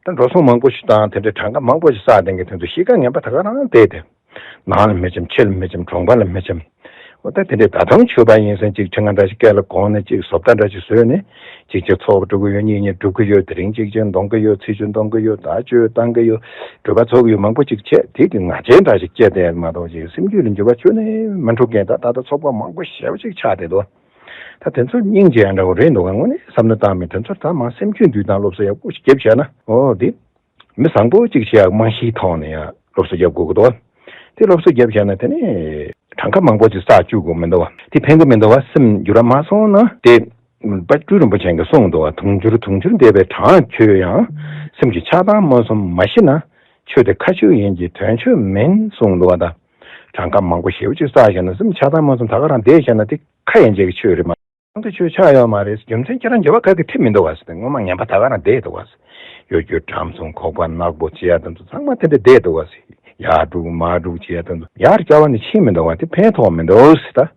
ད་འགྲོ་སོང་མང་པོ་ཞིག་བཏང་། དེ་འདྲའི་གྲངས་ཀ་མང་པོ་ཞིག་བསགས་བསྡད་མཁན་དེ་ཚོ་གཤིས་ཀ་ངན་པ་ད་ག་རང་བསྡད་དེ། ནང་ལ་མི་འཆམ། ཕྱི་ལ་མི་འཆམ། གྲོང་པ་ལ་མི་འཆམ། འོ་ད་དེ་འདྲའི་ད་དུང་ཆོས་པ་ཡིན་ཟེར་ཅིག་ཁྲི་ང་འདྲ་ཞིག་སྐེ་ལ་གོན་ནས་ཅིག་བཟོ་ལྟ་འདྲ་ཞིག་བཟོས་ནས་ཅིག་ཅིག་ཚོགས་པ་འགྲོ་གི་ཡོད། གཉིས་གཉིས་སྒྲུབ་གི་ཡོད། དེ་རིང་ཅིག་ཅིག་འདོན་གི་ཡོད། ཚེས་བཅུ་འདོན་གི་ཡོད། དར་གཅོད་བཏང་གི་ཡོད། སྒྲུབ་པ་ཚོགས་གི་ཡོད། མང་པོ་ཅིག་བྱས། དེ་གི་ང་རྒྱལ་འདྲ་ཞིག་སྐྱེས་བསྡད་མ་གཏོགས་ཅིག་སེམས་རྒྱུད་ལ་འགྱུར་བ་ཁྱོན་ནས་མི་འགྲོ་མཁན། ད་ད་ལྟ་ཚོགས་པ་མང་པོ་ཞེ་པོ་ཅིག་ཆགས་བསྡད་འདུག་ད་དེ་ཚོ་སྙིང་རྗེ་ཡང་འདྲ་བོ་རེད་འདུག་ག་དངོས་གནས་བསམ་བློ་བཏང་མི་དེ་ཚོར་ད་མ་སེམས་རྒྱུད་འདུལ་སྟངས་སློབ་གསོ་ཡག་པོ་ཞིག་བརྒྱབ་བྱས་ན། འོ་དེ་མི་བཟང་པོ་ཅིག་བྱེད་ཡག་རྨང་གཞིའི་ཐོག་ནས་ཡང་སློབ་གསོ་རྒྱབ་དགོས་ཀྱི་འདུག་དེ་སློབ་གསོ་བརྒྱབ་བྱས་ན་དེ་ནས་གྲངས་ཀ་མང་པོ་ཅིག་བསགས་བཅུག་དགོས་མི་འདུག་བ། དེ་ཕན་གི་མི་འདུག་བ། སེམས་འགྱུར་བ་མ་སོང་ན། དེ་དཔལ་སྤྲུལ་རིན་པོ་ཆེ་གིས་གསུངས་འདུག་བ། དུང་ཕྱུར་དུང་ཕྱུར་འདས་པའི་གྲངས་ཁྱོད་ཡང་། སེམས་ཀྱི་ཆགས་སྡང་མངོན་སུམ་མ་ཤེས་ན། ཆོས་དེ་ཁ་ཆོས་ཡིན་གྱི་དོན་ཆོས་མིན་གསུངས་འདུག་བ། ད་ གྲངས་ཀ་མང་པོ་ཞེ་པོ་ཅིག་བསགས་བཞག་ན་སེམས་ཆགས་སྡང་མ་ཚུམ་ད་ག་རང་བསྡད་བཞག་ན་དེ་ཁ་ཡན་ཆད་ཀྱི་ཆོས་རེད་མ། ཁོང་ཚོ་ཆོས་ཆགས་ཡོད་མ་རེད། རྒྱུ་མཚན་ཁྱེད་རང་འགྱུར་བ་ག་གི་ཁྲིད་མི་འདུག་བ་ཟེར་ཏེ་སྔོན་མ་ངན་པ་ད་ག་རང་བསྡད་འདུག་བ་ཟེར། གཡོ་སྒྱུ་ཁྲམ་གསུམ་ཁོག་པ་ནག་པོ་བྱེད་ཡ་དེ་ཚོ་ཚང་མ་དེ་འདྲ་བསྡད་འདུག་བ་ཟེར། ཡར་དཀྲུག་མར་དཀྲུག་བྱེད་ཡ་དེ་ཚོ་ཡར་བསྐྱལ་བ་ནི་ཕྱིན་མི་འདུག་བ། དེ་ཕན་ཐོགས་མི་འདུག་ཟེར། ད་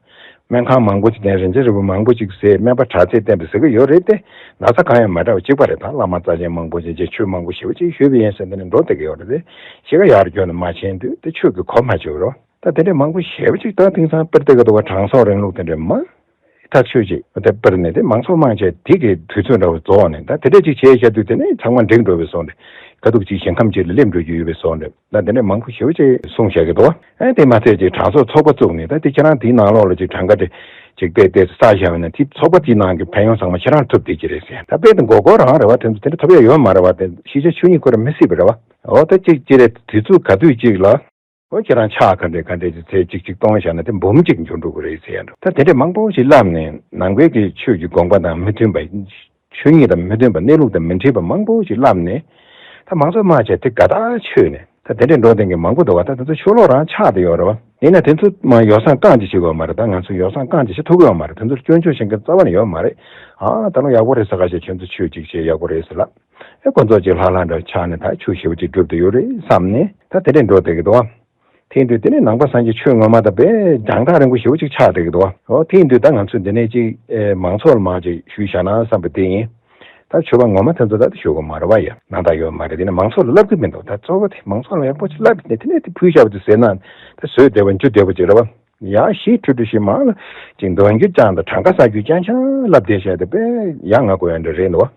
སྨན་ཁང་མང་པོ་ཅིག་དང་རིན་ཆེན་རིལ་བུ་མང་པོ་ཅིག་ཟེར་སྨན་པ་དྲག་རྩལ་བསྟན་པ་ཟེར་གི་ཡོད་རེད་དེ། ན་ཚ་གང་ཡང་མ་འདྲ་བ་གཅིག་པ་རེད། ད་བླ་མ་རྩ་ཆེན་མང་པོ་ཅིག་རྗེས་ཆོས་མང་པོ་ཞེ་པོ་ཅིག་ཞུས་པ་ཡིན་ཟེར་འདི་ནས་འགྲོ་བསྡད་གི་ཡོད་རེད་དེ། གཞི་ག་ཡར་བསྐྱལ་ནས་མ་ཕྱིན་དུས་དེ་ཆོས་ཀྱི་གོ་མ་ཆོད་རོ། ད་དེ་འདྲས་མང་པོ་ཞེ་པོ་ཅིག་ད་དེང་སང་སྤེལ་བསྡད་གི་འདུག་བ། དྲང་སྲོང་རིང་ལུགས་དེ་འདྲས་མ་ཐག་ཆོད་ཅིག་དེ་སྤེལ་ནས་དེ་མང་ཚོགས་མང་ཆེ་དེ་གི་དུས་ཚོད་འདྲ་བོ་རྫོགས་ནས་ད་དེ་འདྲས་ཅིག་བྱས་བཞག་དུས་དེ་ནས་ཚང་མ་འགྲིག་འགྲོ་བའི་བཟོ་འདྲ། དཀའ་སྡུག་ཅིག་ཞིང་ཁམས་ཅིག་ལ་སླེབས་འགྲོ་རྒྱུ་ཡོད་པའི་བཟོ་འདྲ། ད་དེ་འདྲས་མང་པོ་ཞེ་པོ་ཅིག་གསུངས་བཞག་གི་འདུག་བ། ཨེ་དེ་མ་ཚད་ཅིག་དྲང་སྲོང་ཚོགས་པ་བཙུགས་ནས་ད་དེ་ཁྱེད་རང་དེའི་ནང་ལོགས་ལ་ཅིག་གྲངས་ཀ་དེ་ཅིག་དཔེ་དེ་བསགས་བཞག་པ་ན་དེ་ཚོགས་པ་དེའི་ནང་གི་ཕན་ཡོན་ཚང་མ་ཁྱེད་རང་ཐོབ་བསྡད་ཀྱི་རེད་ཟེར། ད་དཔེ་དེ་མགོ་སྐོར་རང་རེད་བ། དེ་ཚོ་དེ་འདྲ་ཐོབ་ཡ་ཡོད་མ་རེད་བ། དེ་ཤེས་བྱ་ཆོས་ཉིད་ཁོ་རང་མི་སྲིད་པ་རེད་བ། འོ་ད་ཅིག་ཅི་རེད། དུས་ཚོད་ག་དུས་ཅིག་ལ། ཨོ་ཁྱེད་རང་ཕྱག་ག་འདྲས་ག་འདྲས་ཀྱི་ཚད་ཅིག་ཅིག་གཏོང་བཞག་ན་དེ་འབུམ་གཅིག་འགྱུར་འགྲོ་གི་རེད་ཟེར་ཡ་འགྲོ། ད་དེ་འདྲས་མང་པོ་ཞིག་བསླབས་ནས་ནང་པའི་གི་ཆོས་ཀྱི་དགོངས་པ་དང་མི་མཐུན་པ། ཆོས་ཉིད་དང་མི་མཐུན་པ། གནས་ལུགས་དང་མི་འཁྲིལ་བ་མང་པོ་ཞིག་བསླབས་ནས། ད་མང་ཚོགས་དམག་བྱས་དེ་དགའ་ཐག་ཆོད་ནས་ད་དེ་འདྲས་འགྲོ་བསྡད་མཁན་མང་པོ་འདུག་བ། ད་དེ་ཚོ་ཕྱོགས་ལོག་རང་ཆགས་བསྡད་ཡོད་རེད་བ། ཡིན་ན་དེ་ཚོ་མ་ཡོ་བསྲང་རྐང་གཅིག་བྱེད་དགོས་མ་རེད། ད་ང་ཚོ་ཡོ་བསྲང་རྐང་གཅིག་བྱེད་ཐུབ་ཀྱི་ཡོད་མ་རེད། དེ་ཚོར་སྐྱོན་བརྗོད་བྱེད་མཁན་རྩ་བ་ནས་ཡོད་མ་རེད། ཨ་ད་ལོ་ཡག་པོ་རེད་ཟེར། ཁ་ཤས་ཁྱོད་ཚོ་ཆོས་གཅིག་བྱས་ཡག་པོ་རེད་ཟེར་ལ། ཨེ་ཁོ་ཚོ་ཅིག་ལྷ་ལྷ་འདྲ་ཆགས་ནས་ད་ཆོས་ཞེ་པོ་ཅིག་སྒྲུབ་བསྡད་ཡོད་རེད་བསམ་ནས་ད་དེ་འདྲས་འགྲོ་བསྡད་ཀྱི་འདུག་བ། དེ་ཡིན་དུས་དེ་ནས་ནང་པ་སངས་རྒྱས་ཆོས་ངོ་མ་དང་དཔེ་རྒྱང་ཐག་རིང་པོ་ཞེ་པོ་ཅིག་ཆགས་བསྡད་ཀྱི་འདུག་བ། འོ་དེ་ཡིན་དུས་ད་ང་ཚོས་འདི་ནས་ཅིག་ཨེ་མང་ཚོགས་ལ་མར་ཅིག་ཞུས་བཞག་ན་བསམ་པ་དེ་ཡིན། ད་ཆོས་པ་ངོ་མ་དེ་ཚོ་ད་ཞུ་གི་མ་རེད་བ། ཡ་སྣང་དག་ཡོད་མ་རེད། དེ་ནས་མང་ཚོགས་ལ་བསླབ་ཀྱི་མི་འདུག་ད་གཙོ་བོ་དེ་མང་ཚོགས་ལ་ཡག་པོ་ཅིག་བསླབ་ནས་དེ་ནས་དེ་ཕུལ་བཞག་པ་དེ་ཟེར་ན་ད་བཟོས་བསྡད་པ་འཇུ་བསྡད་པ་ཅིག་རེད་བ། ཡང་ཞིག་ཁྲུ་ཁྲུ་ཞིག་མང་ལ་ཅིག་འདོན་རྒྱུ་རྐྱང་དང་གྲངས་ཀ་བསགས་རྒྱུ་རྐྱང་རྐྱང་ལབ་བསྡད་བཞག་དེ་དཔེ་ཡ་ང་དགོས་ཡ་འདྲ་རེད་འདུག་བ།